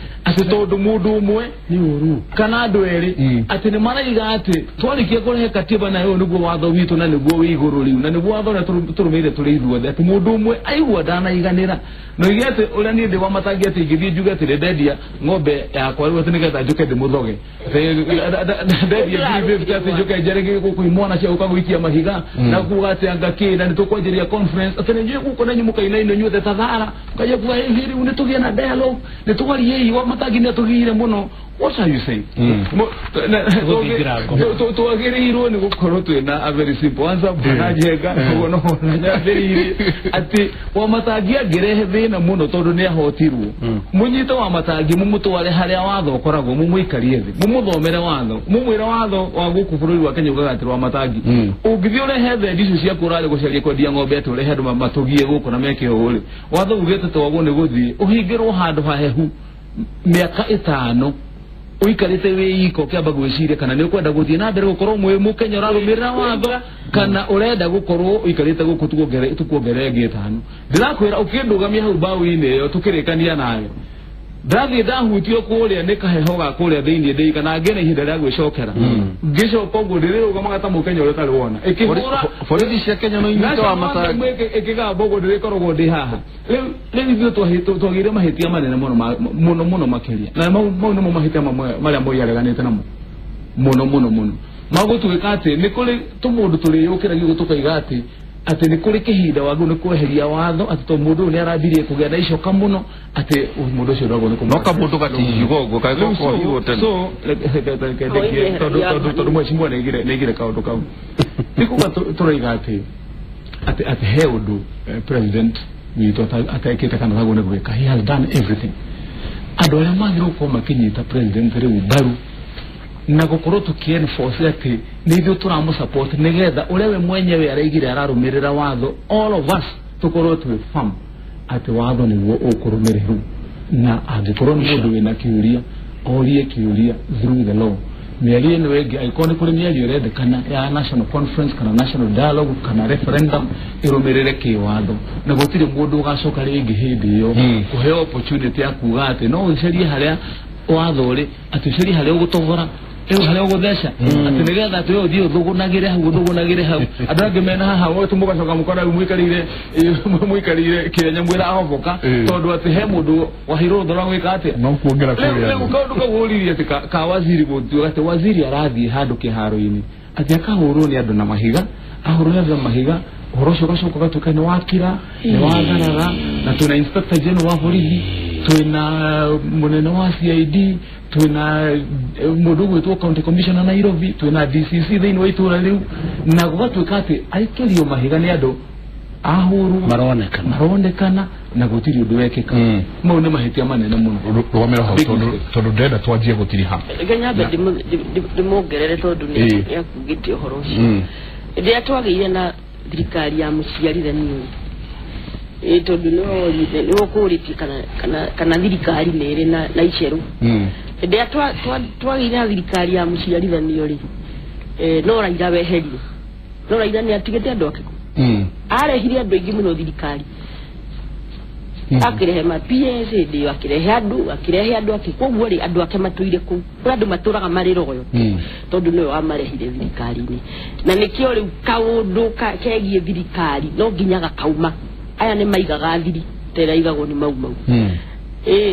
tondũ mũndũ ũmwe nĩ ũru kana andũ erĩ atĩ nĩ maraiga atĩ twarĩkia kũrehe katiba na ũyũ nĩguo watho witũ na nĩguo wĩ igũrũ rĩu na nĩguo watho ũrĩa tũrũmĩrĩire tũrĩ ithuothe, atĩ mũndũ ũmwe aigua ndanaiganĩra na oige atĩ ũrĩa niĩ ndĩ wa matangi atĩ ingĩthiĩ njuge atĩ nĩndendia ng'ombe yakwa rĩu atĩ nĩgetha njũke ndĩmũthoge, ndendia ngiri 50 atĩ njũke njerege gũkũ imwana cia gũka gũikia mahiga na kuga atĩ anga kĩ na nĩtũkwanjĩrĩria conference atĩ nĩnjũĩ gũkũ nanyu mũkainainwo inyuothe ta thara mũkanjia kuga hihi rĩu nĩtũgĩe na dialogue nĩtwarie wa matangi nĩatũgiire mũno. What are you saying? Twagĩrĩirwo nĩ gũkorwo twĩna a very simple answer, bwana Njenga, ũguo no nyambĩrĩirie atĩ Wamatangi angĩrehe thĩna mũno tondũ nĩ ahotirwo, mũnyite Wamatangi mũmũtware harĩa watho ũkoragwo, mũmũikarie thĩ, mũmũthomere watho, mũmwĩre watho wa gũkũ bũrũri wa Kenya ugaga atĩ Wamatangi ũngĩthiĩ ũrehe thendi icio ciaku ũrarĩ gũcaria kwendia ng'ombe atĩ ũrehe andũ matũgie gũkũ na meke ũũ rĩ, watho ugĩte twagwo nĩ gũthiĩ ũhingĩrwo handũ hahehu mĩaka 5 uikarite wĩ iko kĩamba gwĩciria kana nĩ ũkwenda gũthiĩ na mbere gũkorwo mwĩ mũkenya ũrarũmĩrĩra watho kana ũrenda gũkorwo ũikarĩte gũkũ tukuongerere ĩngĩ 5. Ndĩrakwĩra ũkĩndũgamia hau mbaũ-inĩ ĩyo tũkĩrĩkania nayo, ndathiĩ ndahutio kũrĩa nĩ kaheho ga kũrĩa thĩinĩ ndĩ kana ngĩe na ihinda rĩa gwĩcokera, ngĩcoka ũguo ndĩrĩrũgamaga ta mũkenya ũrĩa ũtarĩ wona ĩkĩhũra borithi cia Kenya no inyite wa matangi ĩkĩgamba ũguo ndĩrĩkoragwo ndĩ haha. Rĩu ithuĩ twagĩire mahĩtia manene mũno mũno mũno makĩria, na mau nĩmo mahĩtia mamwe marĩa Moi areganĩte namo mũno mũno mũno, magũtuĩka atĩ nĩ kũrĩ tũmũndũ tũrĩyũkĩragia ũguo tũkaiga atĩ atĩ nĩ kũrĩ kĩhinda wagĩrĩirwo nĩ kweheria watho atĩ tondũ mũndũ ũyũ nĩ arambirie kũgĩa na icoka mũno atĩ mũndũ ũcio ndagwo nĩ kũmũ no kamũndũ gatingiuga ũguo kangĩkorwo tene. So tondũ mheshimiwa nĩaigire kaũndũ kau nĩ kuga tũraiga atĩ atĩ he ũndũ president witũ atekĩte kana atagwo nĩ gwĩka. He has done everything. Andũ arĩa magĩrĩirwo gũkorwo makĩnyita president rĩu mbaru na gũkorwo tũkĩ-enforce atĩ nĩ ithuĩ tũramũ-support nĩgetha ũrĩa we mwenyewe araigire ararũmĩrĩra watho, all of us tũkorwo twĩ firm atĩ watho nĩguo ũkũrũmĩrĩrwo, na angĩkorwo nĩ mũndũ wĩna kĩũria orie kĩũria through the law. Mĩario ĩno ĩngĩ angĩkorwo nĩ kũrĩ mĩario ĩrendekana ya national conference kana national dialogue kana referendum ĩrũmĩrĩre kĩwatho, na gũtirĩ mũndũ ũgacoka rĩngĩ hĩndĩ ĩyo kũheo opportunity ya kuga atĩ no ũcarie harĩa watho ũrĩ, atĩ ũcarie harĩa ũgũtogora rĩu harĩa ũgũtheca atĩ nĩgetha atĩ we ũthiĩ ũthũgũnagĩre hau ũthũgũnagĩre hau andũ angĩ mena haha wote mũgacoka mũkora rĩu mũikarĩire kĩrĩa mwĩra ahoboka tondũ atĩ he mũndũ waheirwo rũtha rwa gwĩka atĩa no kuongera kũrĩa rĩu kaũndũ kau ũririe atĩ ka waziri gũtuĩka atĩ waziri arathiĩ handũ kĩharo-inĩ atĩ akahũrwo nĩ andũ na mahiga, ahũrwo nĩ andũ na mahiga, ũhoro ũcio ũgacoka ũgatuĩka nĩ wakira nĩ watharara, na twĩna inspector general wa borithi, twĩna mũnene wa CID, twĩna mũndũ ũgwĩtwo county commissioner Nairobi, twĩna DCC thĩinĩ wa itũra rĩu, na gũgatuĩka atĩ aikĩrio mahiga nĩ andũ ahũrwo maronekana Na gũtirĩ ũndũ wekĩka. Mau nĩ mahĩtia manene mũno. Rũgamĩra hau tondũ ndĩrenda twanjie gũtiriha. Reke nyambe ndĩmuongerere tondũ nĩ akugĩte ũhoro ũcio. Hĩndĩ ĩrĩa twagĩire na thirikari ya mũciarithanio ĩ tondũ nĩwe ũkũrĩtie kana thirikari nĩ ĩrĩ na icerũ. Hĩndĩ ĩrĩa twagĩire na thirikari ya mũciarithanio rĩ, no Raila weherire. No Raila nĩ atigĩte andũ ake kũu. Arehire andũ aingĩ mũno thirikari. Akĩrehe ma PS hĩndĩ ĩyo, akĩrehe andũ ake koguo rĩ andũ ake matũire kũu. Kũrĩ andũ matũraga marĩ royo tondũ nĩwe wamarehire thirikari-inĩ. Na nĩkĩo rĩu kaũndũ kegiĩ thirikari no nginya gakauma. Aya nĩ maigaga thiri ta ĩrĩa igagwo nĩ Mau Mau.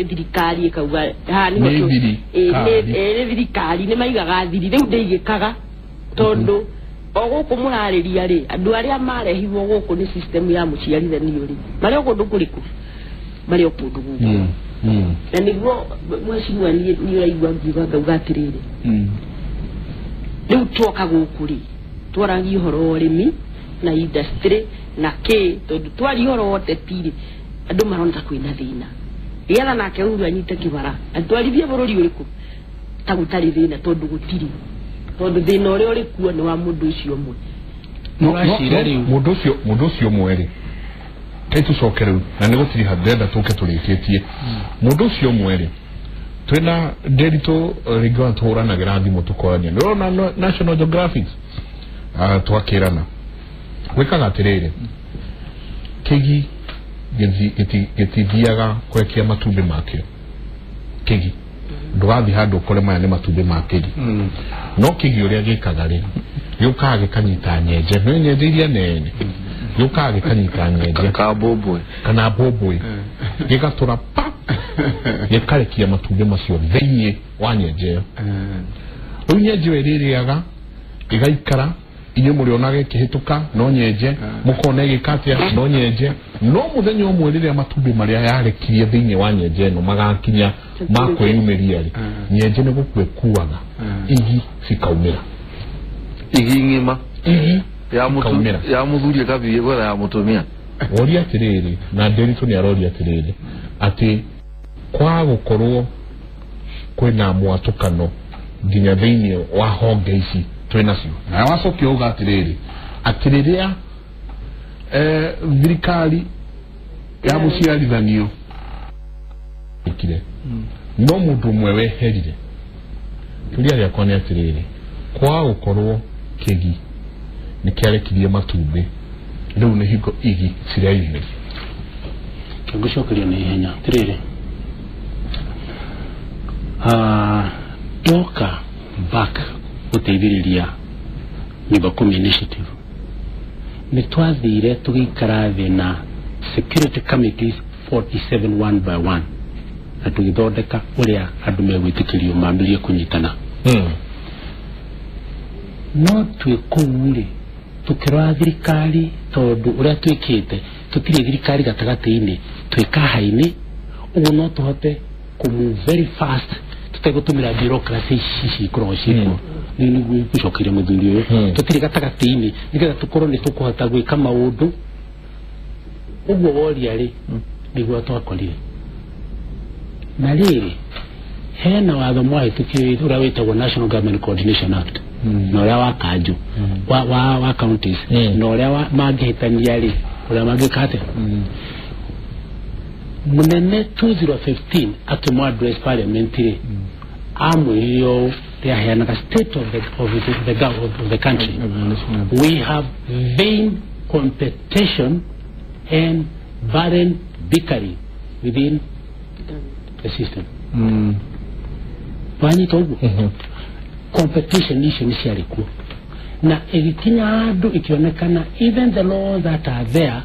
Thirikari ĩkauga haha nĩho nĩ thirikari nĩ maigaga thiri rĩu ndĩigĩkaga tondũ o gũkũ mũrarĩria rĩ andũ arĩa marehirwo gũkũ nĩ system ya mũciarithanio rĩ marĩ o kũndũ kũrĩkũ? Marĩ o kũndũ gũkũ. Na nĩguo mheshimiwa niĩ ũraigua ngiuga ngauga atĩrĩrĩ, rĩu twoka gũkũ rĩ twaragia ũhoro wa ũrĩmi na industry na kĩ tondũ twaria ũhoro wa ũteti rĩ andũ marona ta kwĩna thĩna. Nĩgetha nake Uhuru anyite kĩbara atwarithie bũrũri ũrĩkũ ta gũtarĩ thĩna tondũ gũtirĩ, tondũ thĩna ũrĩa ũrĩ kuo nĩ wa mũndũ ũcio ũmwe. Mũndũ ũcio ũmwe rĩ kai tũcoke rĩu na nĩ gũtiriha ndĩrenda tũke tũrĩkĩtie. Mũndũ ũcio ũmwe rĩ twĩna Nderitu rĩngĩ ona tũhũranagĩra thimũ tũkorania nĩ ũrona National Geographic twakĩrana gwĩkaga atĩrĩrĩ, kĩgi gĩtithiaga kũrekia matumbĩ makĩo. Kĩgi ndũgathiĩ handũ ũkore maya nĩ matumbĩ ma kĩgi. No kĩgi ũrĩa gĩkaga rĩ gĩũkaga gĩkanyita nyenje, nĩ nyenje iria nene, gĩũkaga gĩkanyita nyenje kana mbũmbũĩ gĩgatũra pa gĩkarekia matumbĩ macio thĩinĩ wa nyenje ĩyo. Rĩu nyenje ĩyo ĩrĩrĩaga ĩgaikara, inyuĩ mũrĩonaga ĩkĩhĩtũka no nyenje, mũkona ĩgĩka atĩa no nyenje. No mũthenya ũmwe rĩrĩa matumbĩ marĩa yarekirie thĩinĩ wa nyenje ĩno magakinya ma kwĩyumĩria rĩ, nyenje nĩ gũkua ĩkuaga igi cikaumĩra. Igi ng'ima igi ya mũthuri ĩgathiĩ gwetha ya mũtumia. Woria atĩrĩrĩ, na Nderitu nĩ aroria atĩrĩrĩ atĩ kwaga gũkorwo kwĩna mwatũkano nginya thĩinĩ wa honge ici twĩnacio. Na wacokia uga atĩrĩrĩ atĩ rĩrĩa thirikari ya mũciarithanio ĩkire no mũndũ ũmwe weherire. Kĩũria gĩakwa nĩ atĩrĩrĩ, kwaga gũkorwo kĩgi nĩ kĩarekirie matumbĩ rĩu nĩ hingo igi cireyumĩria. Ngũcokeria na ihenya atĩrĩrĩ, ndoka back gũteithĩrĩria Nyumba Kumi initiative nĩ twathire tũgĩikara thĩ na security committees 47 one by one na tũgĩthondeka ũrĩa andũ megwĩtĩkĩrio mambĩrĩrie kũnyitana. No twĩ kũu rĩ tũkĩrora thirikari tondũ ũrĩa twĩkĩte tũtirĩ thirikari gatagatĩ-inĩ, twĩ kaha-inĩ, ũguo no tũhote kũ move very fast tũtegũtũmĩra bureaucracy ici ikoragwo ciĩkuo. Nĩguo ngũcokeria mũthuri ũyũ, tũtirĩ gatagatĩ-inĩ nĩgetha tũkorwo nĩ tũkũhota gwĩka maũndũ. Ũguo woria rĩ nĩguo twakorire. Na rĩrĩ hena watho mwahĩtũkire ũrĩa wĩtagwo National Government Coordination Act na ũrĩa wa kanjũ wa counties na ũrĩa mangĩhĩtania rĩ ũrĩa mangĩka atĩa. Mũnene 2015 akĩmũ address parliament rĩ amwĩrire ũũ, rĩaheanaga state of the country. We have vain competition and barren bickering within the system. Wanyita ũguo? Competition icio nĩ ciarĩ kuo na ĩgĩkinya handũ ĩkĩonekana even the laws that are there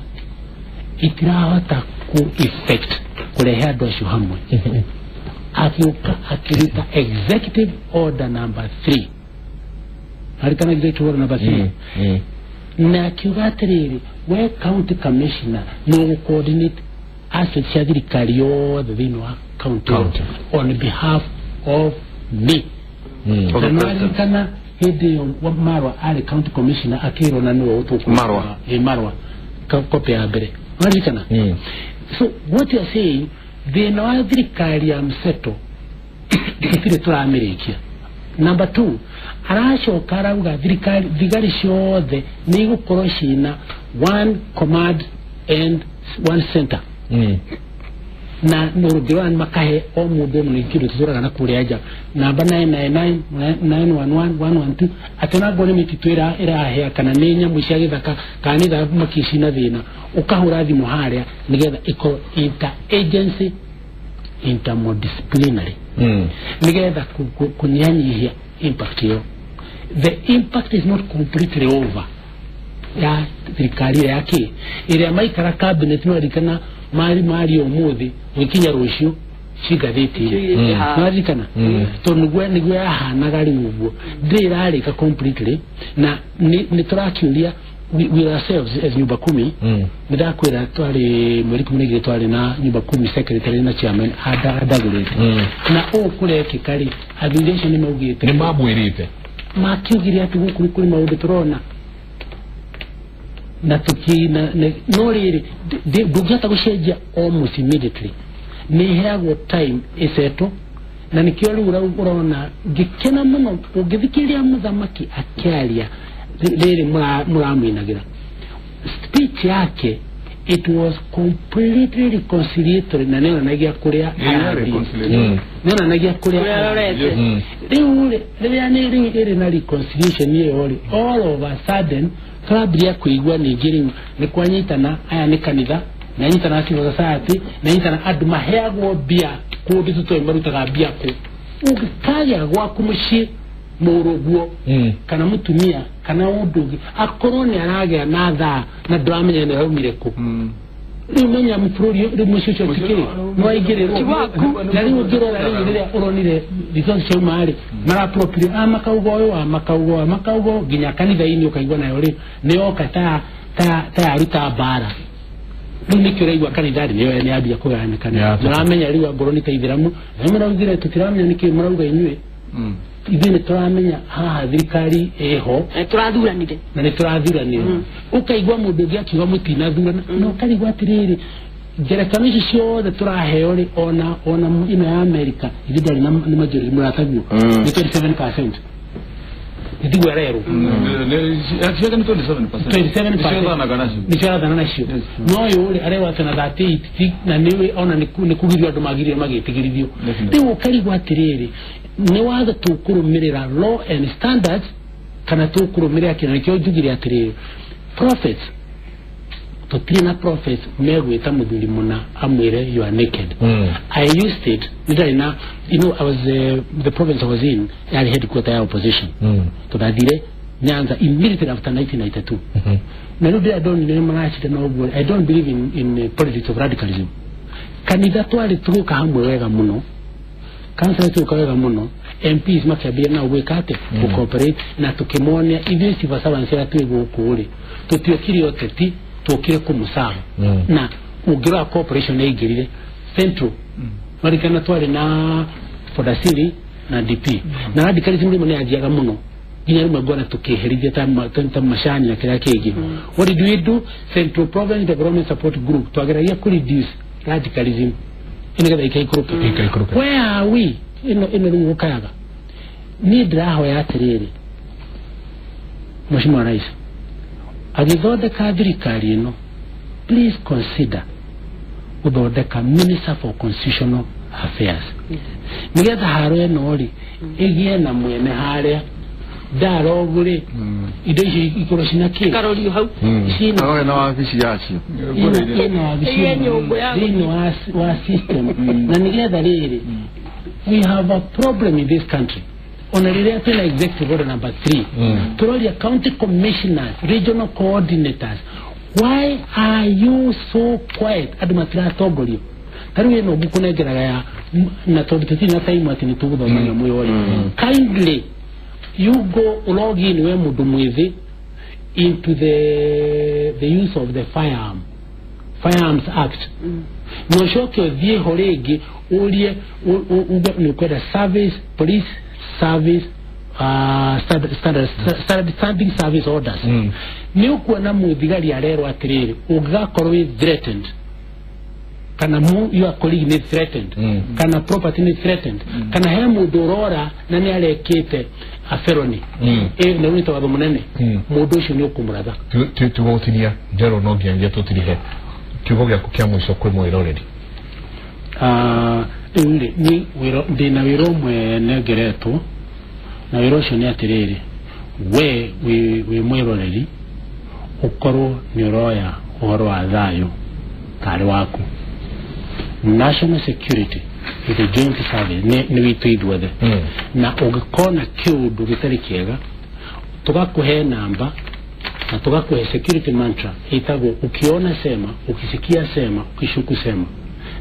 itirahota ku effect kũrehe andũ acio hamwe. Akiuka akĩruta executive order number 3. Arikana executive order number 3. Na akiuga atĩrĩrĩ, we county commissioner no gũ coordinate assets cia thirikari yothe thĩinĩ wa county on behalf of me. Na nĩwaririkana hĩndĩ ĩyo Marwa arĩ county commissioner akĩrwo na nĩwe ũtũkũ Marwa kopi ya mbere. Waririkana? So what you are saying, thĩna wa thirikari ya mseto tũtirĩ tũramĩrĩkia. Number 2, aracoka arauga thirikari thigari ciothe nĩ igũkorwo cina one command and one center. Na nũrũngĩ makahe o mũndũ ũmwe nĩ kĩndũ tũtũraga na kũrĩa nja namba 999 911 112 atĩ ona ngorwo nĩ mĩtitũ ĩrahĩa kana nĩ nyamũ cia gĩthaka kana nĩ thamaki cina thĩna, ũkahũra thimũ harĩa nĩgetha ĩkorwo inter agency interdisciplinary nĩgetha kũnyihanyihia impact ĩyo. The impact is not completely over ya thirikari ĩrĩa ya kĩ ĩrĩa maikara cabinet no ririkana mari mari ũmũthĩ gũkinya rũciũ ci ngathĩti-inĩ nĩwaririkana tondũ nĩguo yahanaga rĩu ũguo ndĩrĩ ĩrarĩka completely na nĩ tũrakĩũria we ourselves as nyumba kumi. Nĩndakwĩra twarĩ mweri 12 twarĩ na nyumba kumi secretary na chairman andagũrĩte na ũũ kũrekĩka rĩ athuri acio nĩ maugĩte nĩ mamwĩrĩte makiugire atĩ gũkũ nĩ kũrĩ maũndũ tũrona na tuki na no rĩrĩ ndũngĩhota gũcenjia almost immediately, nĩ ĩheagwo time ĩcetwo na nĩkĩo rĩu ũrona ngĩkena mũno ũngĩthikĩrĩria mũthamaki akĩaria rĩrĩ mũramwinagĩra speech yake, it was completely reconciliatory na nĩonanagia kũrĩa arathiĩ, nĩonanagia kũrĩa rĩu rĩrĩa nĩ rĩu ĩrĩ na reconciliation ĩyo rĩ, all of a sudden tũrambĩrĩria kũigua ningĩ rĩu nĩ kwanyitana aya nĩ kanitha nanyitana civil society nanyitana andũ maheagwo mbia kũndũ tũtoĩ marutaga mbia kũ ũngĩkagĩa gwaku mũciĩ mũrũguo kana mũtumia kana ũndũ ũngĩ akorwo nĩ aragĩa na thaa na ndũramenya nĩ araumire kũ rĩu menya bũrũri rĩu mũciĩ ũcio tikĩrĩ nĩwaingĩrĩrwo na rĩu ũngĩrora rĩu rĩrĩa ũronire results ciauma rĩ marapropire a makauga ũyũ a makauga ũyũ a makauga ũyũ nginya kanitha-inĩ ũkaigua nayo rĩ nĩyoka ta yaruta mbara rĩu nĩkĩo ũraigua kanitha-rĩ nĩyo nĩyambia kũgayanĩkana mũramenya rĩu angorwo nĩ ta ithĩramu na mũraugire tũtiramenya nĩkĩĩ mũrauga inyuĩ ithuĩ nĩ tũramenya haha thirikari ĩho tũrathuranire na nĩ tũrathuranire ũkaigua mũndũ ũngĩ akiuga mũtinathurana na ũkarigwo atĩrĩrĩ ngerekano ici ciothe tũraheo rĩ ona ĩno ya America ithuĩ ndwarĩ na majority mũrataguo nĩ 27% nĩtiguo arerwo 27% nĩcio arathana nacio no ũyũ rĩ arerwo atĩ na 38 na nĩwe ona nĩ kũgirio andũ magirio magĩtigĩrithio rĩu ũkarigwo atĩrĩrĩ nĩ watho tũkũrũmĩrĩra law and standards kana tũkũrũmĩrĩra kĩna nĩkĩo njugire atĩrĩrĩ prophets tũtirĩ na prophets megwĩta mũthuri mũna amwĩre you are naked. I used it nĩ na you know I was the province I was in yarĩ headquarter ya opposition tũrathire Nyanza immediately after 1992 na rĩu ndĩrĩa ndonire nĩ maracindana ũguo I don't believe in politics of radicalism. Kanitha twarĩ tũgũka hamwe wega mũno kansa tuka wega muno MPs makĩambia nao gwĩka atĩ gũcooperate na tũkĩmonia ithuĩ civil servants arĩa twĩ gũkũ rĩ tũtiokire ũteti tũkire kũmũcaba na ũngĩrora cooperation ĩingĩrire central marikana twarĩ na Fodasili na DP na radicalism rĩmwe nĩ yanjiaga mũno nginya rĩmwe ngona tũkĩherithia ta macani na kĩrĩa kĩngĩ. What did we do? Central Province Development Support Group twageragia kũ reduce radicalism nĩgetha ikaikũrũke. Where are we? Ĩno rĩu ũkayaga niĩ ndĩrahoya atĩrĩrĩ Mheshimiwa Rais agĩthondeka thirikari ĩno please consider gũthondeka Minister for Constitutional Affairs nĩgetha haro ĩno rĩ ĩgĩe na mwene harĩa dialogue rĩ indo icio ikorwo cina kĩ karorio hau cina na wabici yacio ina wabici thĩinĩ wa system na nĩgetha rĩrĩ we have a problem in this country ona rĩrĩa twĩna executive order number 3 tũroria county commissioners, regional coordinators, why are you so quiet? Andũ matiratongorio ta rĩu ĩno ngũkũnengeraga ya na tondũ tũtirĩ na time atĩ nĩ tũgũthoma nyamũ ĩyo rĩ kindly you go log in we mũndũ mwĩthĩ into the use of the Firearms Act na ũcoke ũthiĩ ho rĩngĩ ũrie uge nĩ ũkwenda service police service standing service orders nĩ ũkuona mũthigari arerwo atĩrĩrĩ ũngĩgakorwo wĩ threatened Kana mu your colleague nĩ threatened, kana property nĩ threatened, kana he mũndũ ũrora na nĩ arekĩte a felony, ĩ na nĩ watho mũnene, mũndũ ũcio nĩ ũkũmũratha. Tugũtinia Njerũ, no nginyagia tũtirihe kiugo gĩaku kĩa mũico kwĩ mwĩroreri. Rĩu rĩ, ni wĩra ndĩna wĩra ũmwe nengeretwo, na wĩra ũcio nĩ atĩrĩrĩ, we wĩ mwĩroreri ũkorwo nĩ ũroya ũhoro wa thayũ tarĩ waku. National security is a joint service, nĩ witũ ithuothe, na ũngĩkona kĩũndũ gĩtarĩ kĩega, tũgakũhe namba na tũgakũhe security mantra ĩtagwo ukiona sema, ukisikia sema, ukishuku sema.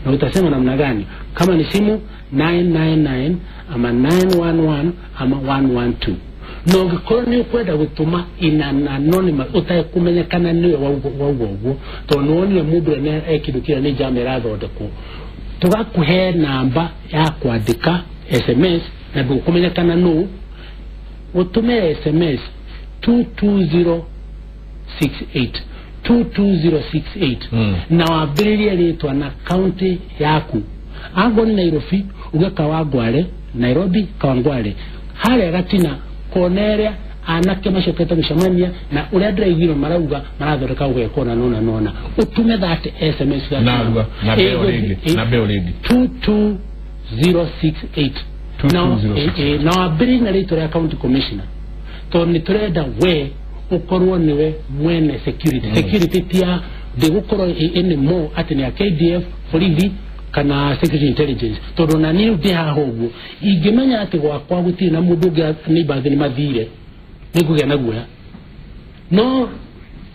Na utasema namna gani? Kama ni simu 999 ama 911 ama 112. Na ũngĩkorwo nĩ ũkwenda gũtũma in an anonymous, ũtekũmenyekana nĩwe wauga ũguo, tondũ nĩ wonire mũndũ ũrĩa e kĩndũ kĩrĩa nĩ njama ĩrathondekwo, tũgakũhe namba ya kwandĩka SMS na ndũkũmenyekana nũ, ũtũme SMS 22068 22068 na wambĩrĩrie rĩtwa na county yaku. Angorwo nĩ Nairobi uge Kawangware, Nairobi Kawangware, harĩa gatina kona ĩrĩa anake macokete gũcemania na ũrĩa ndĩraiguire marauga marathondeka ũgekwo na nona nona, ũtũme that SMS that Narua na mbeo rĩngĩ, na mbeo rĩngĩ. 22068 na 22068. Na wambĩrĩrie na rĩtwa rĩa county commissioner, tondũ nĩ tũrenda we ũkorwo nĩwe mwene security. Security ti ya ndĩgũkorwo anymore atĩ nĩ ya KDF, borithi kana security intelligence, tondũ na niĩ ndĩ haha ũguo ingĩmenya atĩ gwakwa gũtirĩ na mũndũ ũngĩ neighbors nĩ mathire, nĩ ngũgĩa na guoya, no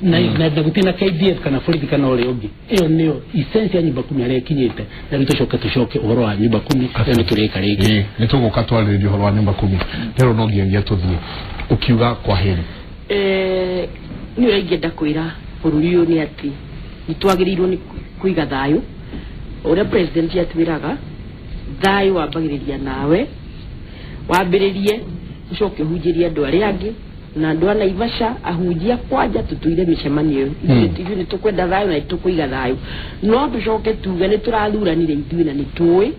na na gũtirĩ na KDF kana borithi kana ũrĩa ũngĩ. Ĩyo nĩyo essence ya nyumba kumi harĩa ĩkinyĩte, na rĩu tũcoke ũhoro wa nyumba kumi ĩyo nĩ tũrĩka rĩngĩ. Ĩĩ, nĩ tũgũka twarĩrĩria ũhoro wa nyumba kumi. Njerũ, no nginyagia tũthiĩ ũkiuga kwa heri. Nĩ ũrĩa ingĩenda kwĩra bũrũri ũyũ nĩ atĩ nĩ twagĩrĩirwo nĩ kũiga thayũ ũrĩa president atwĩraga, thayũ wambagĩrĩria nawe, wambĩrĩrie ũcoke ũhunjĩrie andũ arĩa angĩ, na andũ a Naivasha ahunjia kwanja tũtũire mĩcemanio ĩyo, ithuĩ nĩ tũkwenda thayũ na nĩ tũkũiga thayũ, no tũcoke tuge nĩ tũrathuranire ithuĩ na nĩ tũĩ,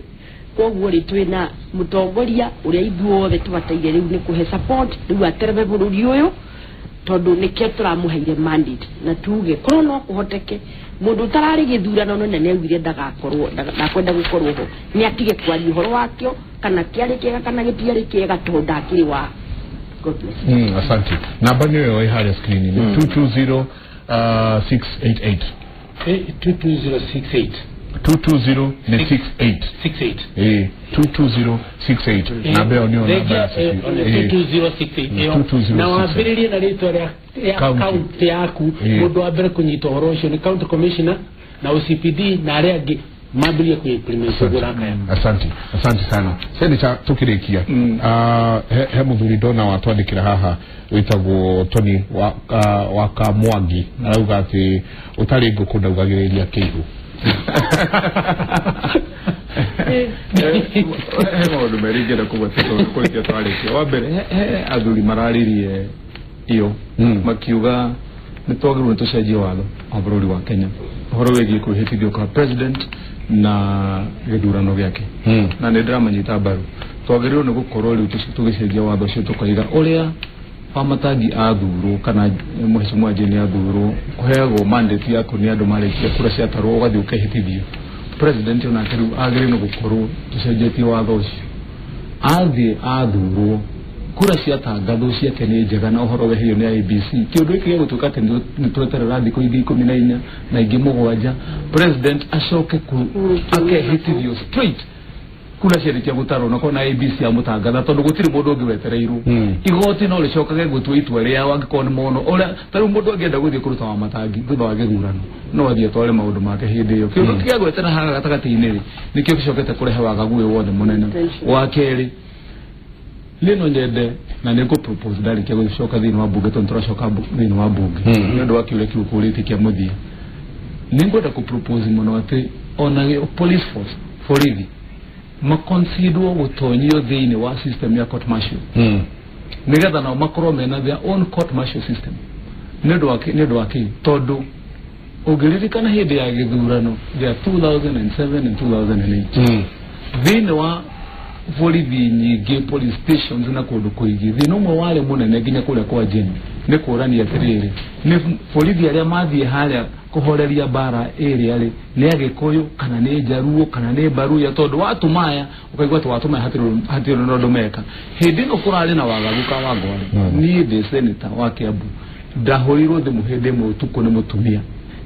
koguo rĩ twĩna mũtongoria ũrĩa ithuothe tũbataire rĩu nĩ kũhe support rĩu aterebe bũrũri ũyũ, tondũ nĩkĩo tũramũheire mandate, na tuge korwo no kũhoteke mũndũ ũtararĩ gĩthurano no nĩ augire ndagakorwo ndakwenda gũkorwo ho, nĩ atige kwaria ũhoro wakĩo kana kĩarĩ kĩega kana gĩtiarĩ kĩega, tondũ ndakĩrĩ wa. God bless. Asante. Namba nĩyo ĩyo ĩ harĩa screen-inĩ, 220688. 22068. 220 nĩ 68. 68. Ĩĩ, 22068, namba ĩyo nĩyo namba ya security. 22068 ĩyo, 22068. na wambĩrĩrie na rĩtwa rĩa County. county yaku. Mũndũ wa mbere kũnyita ũhoro ũcio nĩ county commissioner na OCPD na arĩa angĩ mambĩrĩrie kũ-implement ũguo ũrakaya. Asante, asante sana Senator. Tukirikia, he muthuri ndona watwandikira haha witagwo Tony wa, wa Kamwangi, arauga ati utari ngũkũ ndaugagĩrĩria kĩihũ. He maũndũ merĩ ingĩenda kũgweta tondũ kũrĩkia twarĩkia. Wa mbere, he athuri mararirie iyo makiuga nĩ twagĩrĩirwo nĩ tũcenjie watho wa bũrũri wa Kenya ũhoro wĩgiĩ kwĩhĩtithio kwa president na gĩthurano gĩake, na nĩ ndĩramanyita mbaru. Twagĩrĩirwo nĩ gũkorwo rĩu tũgĩcenjia watho ũcio, tũkaiga ũrĩa Wamatangi athurwo kana Mheshimiwa Jane athurwo, kũheagwo mandate yaku nĩ andũ marĩkia kura ciatarwo ũgathiĩ ũkehĩtithio. President onake rĩu agĩrĩirwo nĩ gũkorwo tũcenjetie watho ũcio, athiĩ athurwo, kura ciatangathwo ciake nĩ njega na ũhoro weherio nĩ IEBC, kĩũndũ gĩkĩ gĩgũtuĩka atĩ nĩ tweterera thikũ ingĩ 14 na ingĩ 7, president acoke akehĩtithio straight kura ciarĩkia gũtarwo na kona IEBC amũtangatha, tondũ gũtirĩ mũndũ ũngĩ wetereirwo. Igoti no rĩcokage gũtua itua rĩao angĩkorwo nĩ mono ũrĩa ta rĩu mũndũ angĩenda gũthiĩ kũruta Wamatangi thutha wa gĩthurano, no athiĩ atware maũndũ make hĩndĩ ĩyo. Kĩũndũ kĩa gwetera haha gatagatĩ-inĩ rĩ, nĩkĩo gĩcokete kũrehe wagagu ũyũ wothe mũnene. Wa kerĩ, niĩ no nyende na nĩ ngũ propose ndarĩkia gũcoka thĩinĩ wa bunge, tondũ tũracoka thĩinĩ wa bunge nĩ ũndũ wa kĩũria kĩu ũkũrĩtie kĩa mũthia, nĩ ngwenda kũ propose mũno atĩ ona police force, borithi maconsiderwo gũtonyio thĩinĩ wa system ya court martial, nĩgetha nao makorwo mena their own court martial system. Nĩ ũndũ wa kĩ? Tondũ Ũngĩririkana hĩndĩ ya gĩthurano gĩa 2007 and 2008 thĩinĩ wa borithi nyingĩ, police stations na kũndũ kũingĩ, thĩna ũmwe warĩ mũnene nginya kũrĩa kwa Jane nĩ kũrania atĩrĩrĩ, nĩ borithi arĩa mathiĩ harĩa kũhoreria mbara ĩrĩa rĩ nĩ Agĩkũyũ kana nĩ Njaruo kana nĩ Baruya, tondũ watũma aya ũkaigua atĩ watũma aya hatirĩ na ũndũ meka. Hĩndĩ ĩno kũrarĩ na wagagu ka Wangwarĩ, niĩ ndĩ senator wa Kiambu ndahũrirwo thimũ hĩndĩ ĩmwe ũtukũ nĩ mũtumia,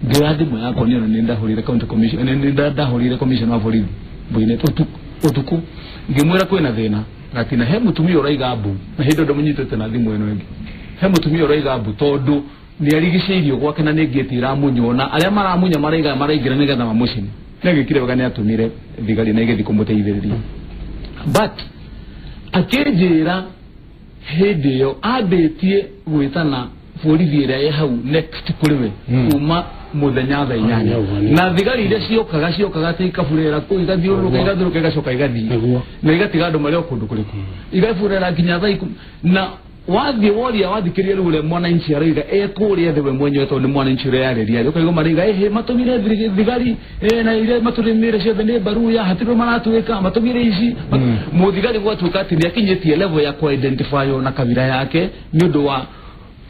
ngĩoya thimũ yakwa niĩ ona nĩ ndahũrire county commission, nĩ ndahũrire commissioner wa borithi Boinnet ũtukũ ngĩmwĩra kwĩna thĩna gatina he mũtumia ũraiga mbu, na hĩndĩ ĩyo ndamũnyitĩte na thimũ ĩno ĩngĩ, he mũtumia ũraiga mbu tondũ nĩ arigicĩirio gwake na nĩ ngĩti iramunywo na arĩa maramunya maraiga maraingĩra nĩgetha mamũcine. Nĩ agĩkire wega nĩ atũmire thigari na igĩthiĩ kũmũteithĩrĩria, but akĩnjĩra hĩndĩ ĩyo ambĩtie gwĩtana borithi ĩrĩa ĩ hau next kũrĩ we kuma mũthenya thaa 8, na thigari iria ciokaga atĩ ikaburera kũu igathiũrũrũka igathiũrũrũka igacoka igathiĩ na igatiga andũ marĩ o kũndũ kũrĩkũ, igaburera nginya thaa 10 na wathiĩ woria wathikĩria rĩu ũrĩa mwananchi arauga ekũrĩa thĩ we mwenyewe tondũ nĩ mwananchi ũrĩa yarĩria ũkaigua marauga ĩhĩ matũmire thigari na iria matũrĩmĩre ciothe nĩ Baruya hatirĩ maratwĩka matũmire ici. Mũthigari gwatuĩka atĩ nĩ akinyĩtie level ya kũ-identify na kabira yake nĩ ũndũ wa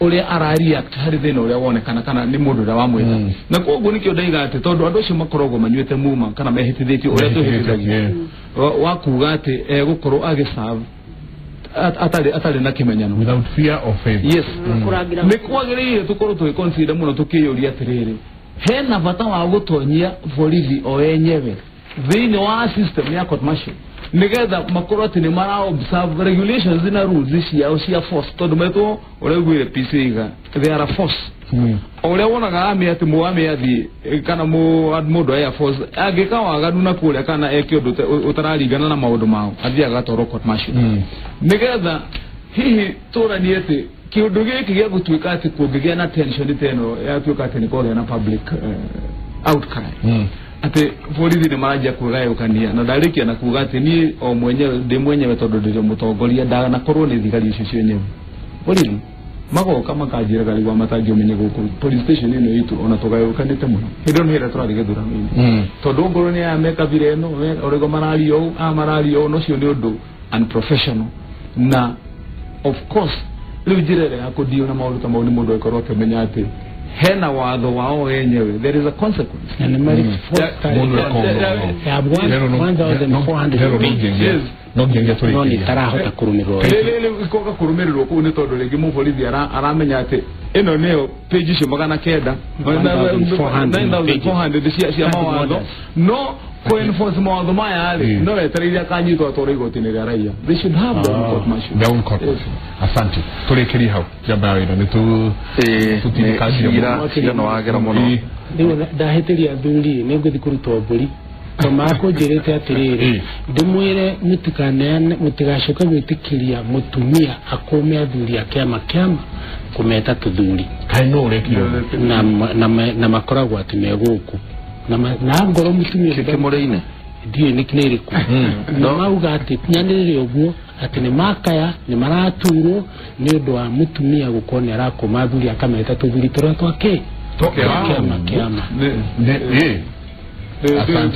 ũrĩa ara react harĩ thĩna ũrĩa wonekana kana nĩ mũndũ ũrĩa wamwĩta. Na koguo nĩkĩo ndaiga atĩ tondũ andũ acio makoragwo manyuĩte muma kana mehĩtithĩtio ũrĩa twĩhĩtithagia wa kuga atĩ egũkorwo agĩserve atarĩ na kĩmenyano without fear of favor. Yes, nĩ kwagĩrĩire tũkorwo tũgĩconsider mũno tũkĩyũria atĩrĩrĩ, hena bata wa gũtonyia borithi o enyewe thĩinĩ wa system ya court martial nĩgetha makorwo atĩ nĩ mara observe regulations na rules ciao cia force, tondũ metwo ũrĩa ũiguire PC iga they are a force. Ũrĩa wonaga army atĩ mũarmy athiĩ kana mũndũ air force angĩka waganu na kũrĩa kana eke ũndũ ũtararingana na maũndũ mao athiaga agatwarwo court martial, nĩgetha hihi tũranie atĩ kĩũndũ gĩkĩ gĩa gũtuĩka atĩ kũngĩgĩa na tension ta ĩno yatuĩka atĩ nĩ kwagĩa na public outcry atĩ borithi nĩ maranjia kwĩgayũkania. Na ndarĩkia na kuga atĩ niĩ o mwenyewe ndĩ mwenyewe tondũ ndĩrĩ mũtongoria ndanakorwo nĩ thigari icio cienyewe borithi magoka makanjĩra karigwa matangĩũmenye gũkũ police station ĩno itũ ona tũgayũkanĩte mũno hĩndĩ ĩno hĩrĩa tũrathiĩ gĩthurano-inĩ, tondũ ngorwo nĩ aya me kabira ĩno ũrĩgo mararia ũũ aya mararia ũũ, ũcio nĩ ũndũ unprofessional. Na of course rĩu njĩra ĩrĩa ya kũdeal na maũndũ ta mau nĩ mũndũ agĩkorwo akĩmenya atĩ hena watho wao wenyewe, there is a consequence. Na nĩ marĩ ya 1400 no nginya tũrĩkie no nĩ tarahota kũrũmĩrĩrwo rĩrĩ ikoka kũrũmĩrĩrwo kũu nĩ tondũ rĩngĩ mũborithi aramenya atĩ ĩno nĩyo page icio 900 9400 cia mawatho, no kũ-enforce mawatho maya rĩ no wetereire akanyitwo atwarwo igoti-inĩ rĩa raia. They should have their own court martial. Their own court martial. Asante, tũrĩkĩrie hau njamba ya wĩra nĩ tũtindĩkangie cira no wagera mũno. Rĩu ndahĩtĩria athuri nĩ ngũthiĩ kũrutwo mbũri tondũ makũnjĩrĩte atĩrĩrĩ ndĩmwĩre mũtikaneane mũtigacoke gwĩtĩkĩria mũtumia akũme athuri a kĩama kĩama kũmeta tũthuri kaĩ no ũrekire na makoragwo atĩ me gũkũ na ngorwo mũtumia kĩmũrĩ-inĩ ndiũĩ nĩ ĩrĩkũ na mauga atĩ nyanĩrĩre ũguo atĩ nĩ makaya nĩ maraturwo nĩ ũndũ wa mũtumia gũkorwo nĩ arakũma athuri akameta tũthuri tũrĩa twa kĩ kĩama kĩama.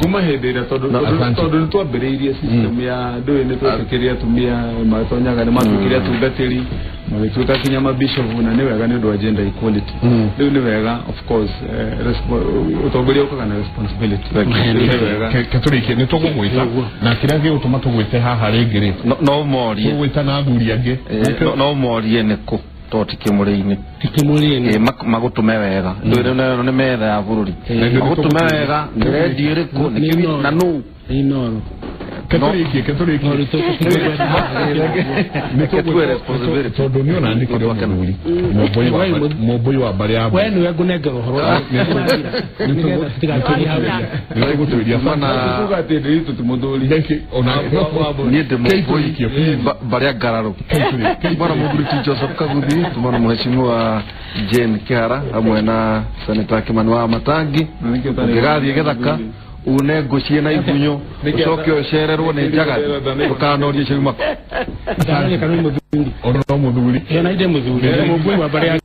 Kuma hĩndĩ ĩrĩa tondũ nĩ twambĩrĩirie system ya ndũĩ nĩ twetĩkĩrie atumia matonyaga nĩ matuĩkire atungatĩri magĩtuĩka kinya mabishopu, na nĩ wega nĩ ũndũ wa gender equality. Rĩu nĩ wega of course ũtongoria ũkaga na responsibility. Ketũrĩkie nĩ tũgũgwĩta na kĩrĩa gĩgũtũma tũgwĩte haha rĩngĩ rĩ no morie tũgwĩta na athuri angĩ no morie nĩ kũ to ti kĩmũrĩ-inĩ magũtũme wega ndũĩ nĩ metha ya bũrũri magũtũme wega nĩ redio ĩrĩkũ na nũ nĩ Inooro ketũrĩkie tondũ nĩ ona nĩ kũrĩ mũthuri mũmbũi wa mbarĩ ya we nĩwe ngũnengera ũhoro nĩgũtwĩria kuga atĩ ndĩritũ ti mũthuri niĩ ndĩ mũmbũi mbarĩ ya ngararũ tumana mũthuri ti Joseph Kaguthi, tumana mheshimiwa Jane Kihara hamwe na Senator Kimani wa Matangi ũngĩgathiĩ gĩthaka une ngũ ciĩna igunyũ ũcoke ũcererwo nĩ njagathi ndũkanorie ciauma mũthuri ono mũthuri ĩyo na inde mũthuri mũmbũi wa mbarĩ ya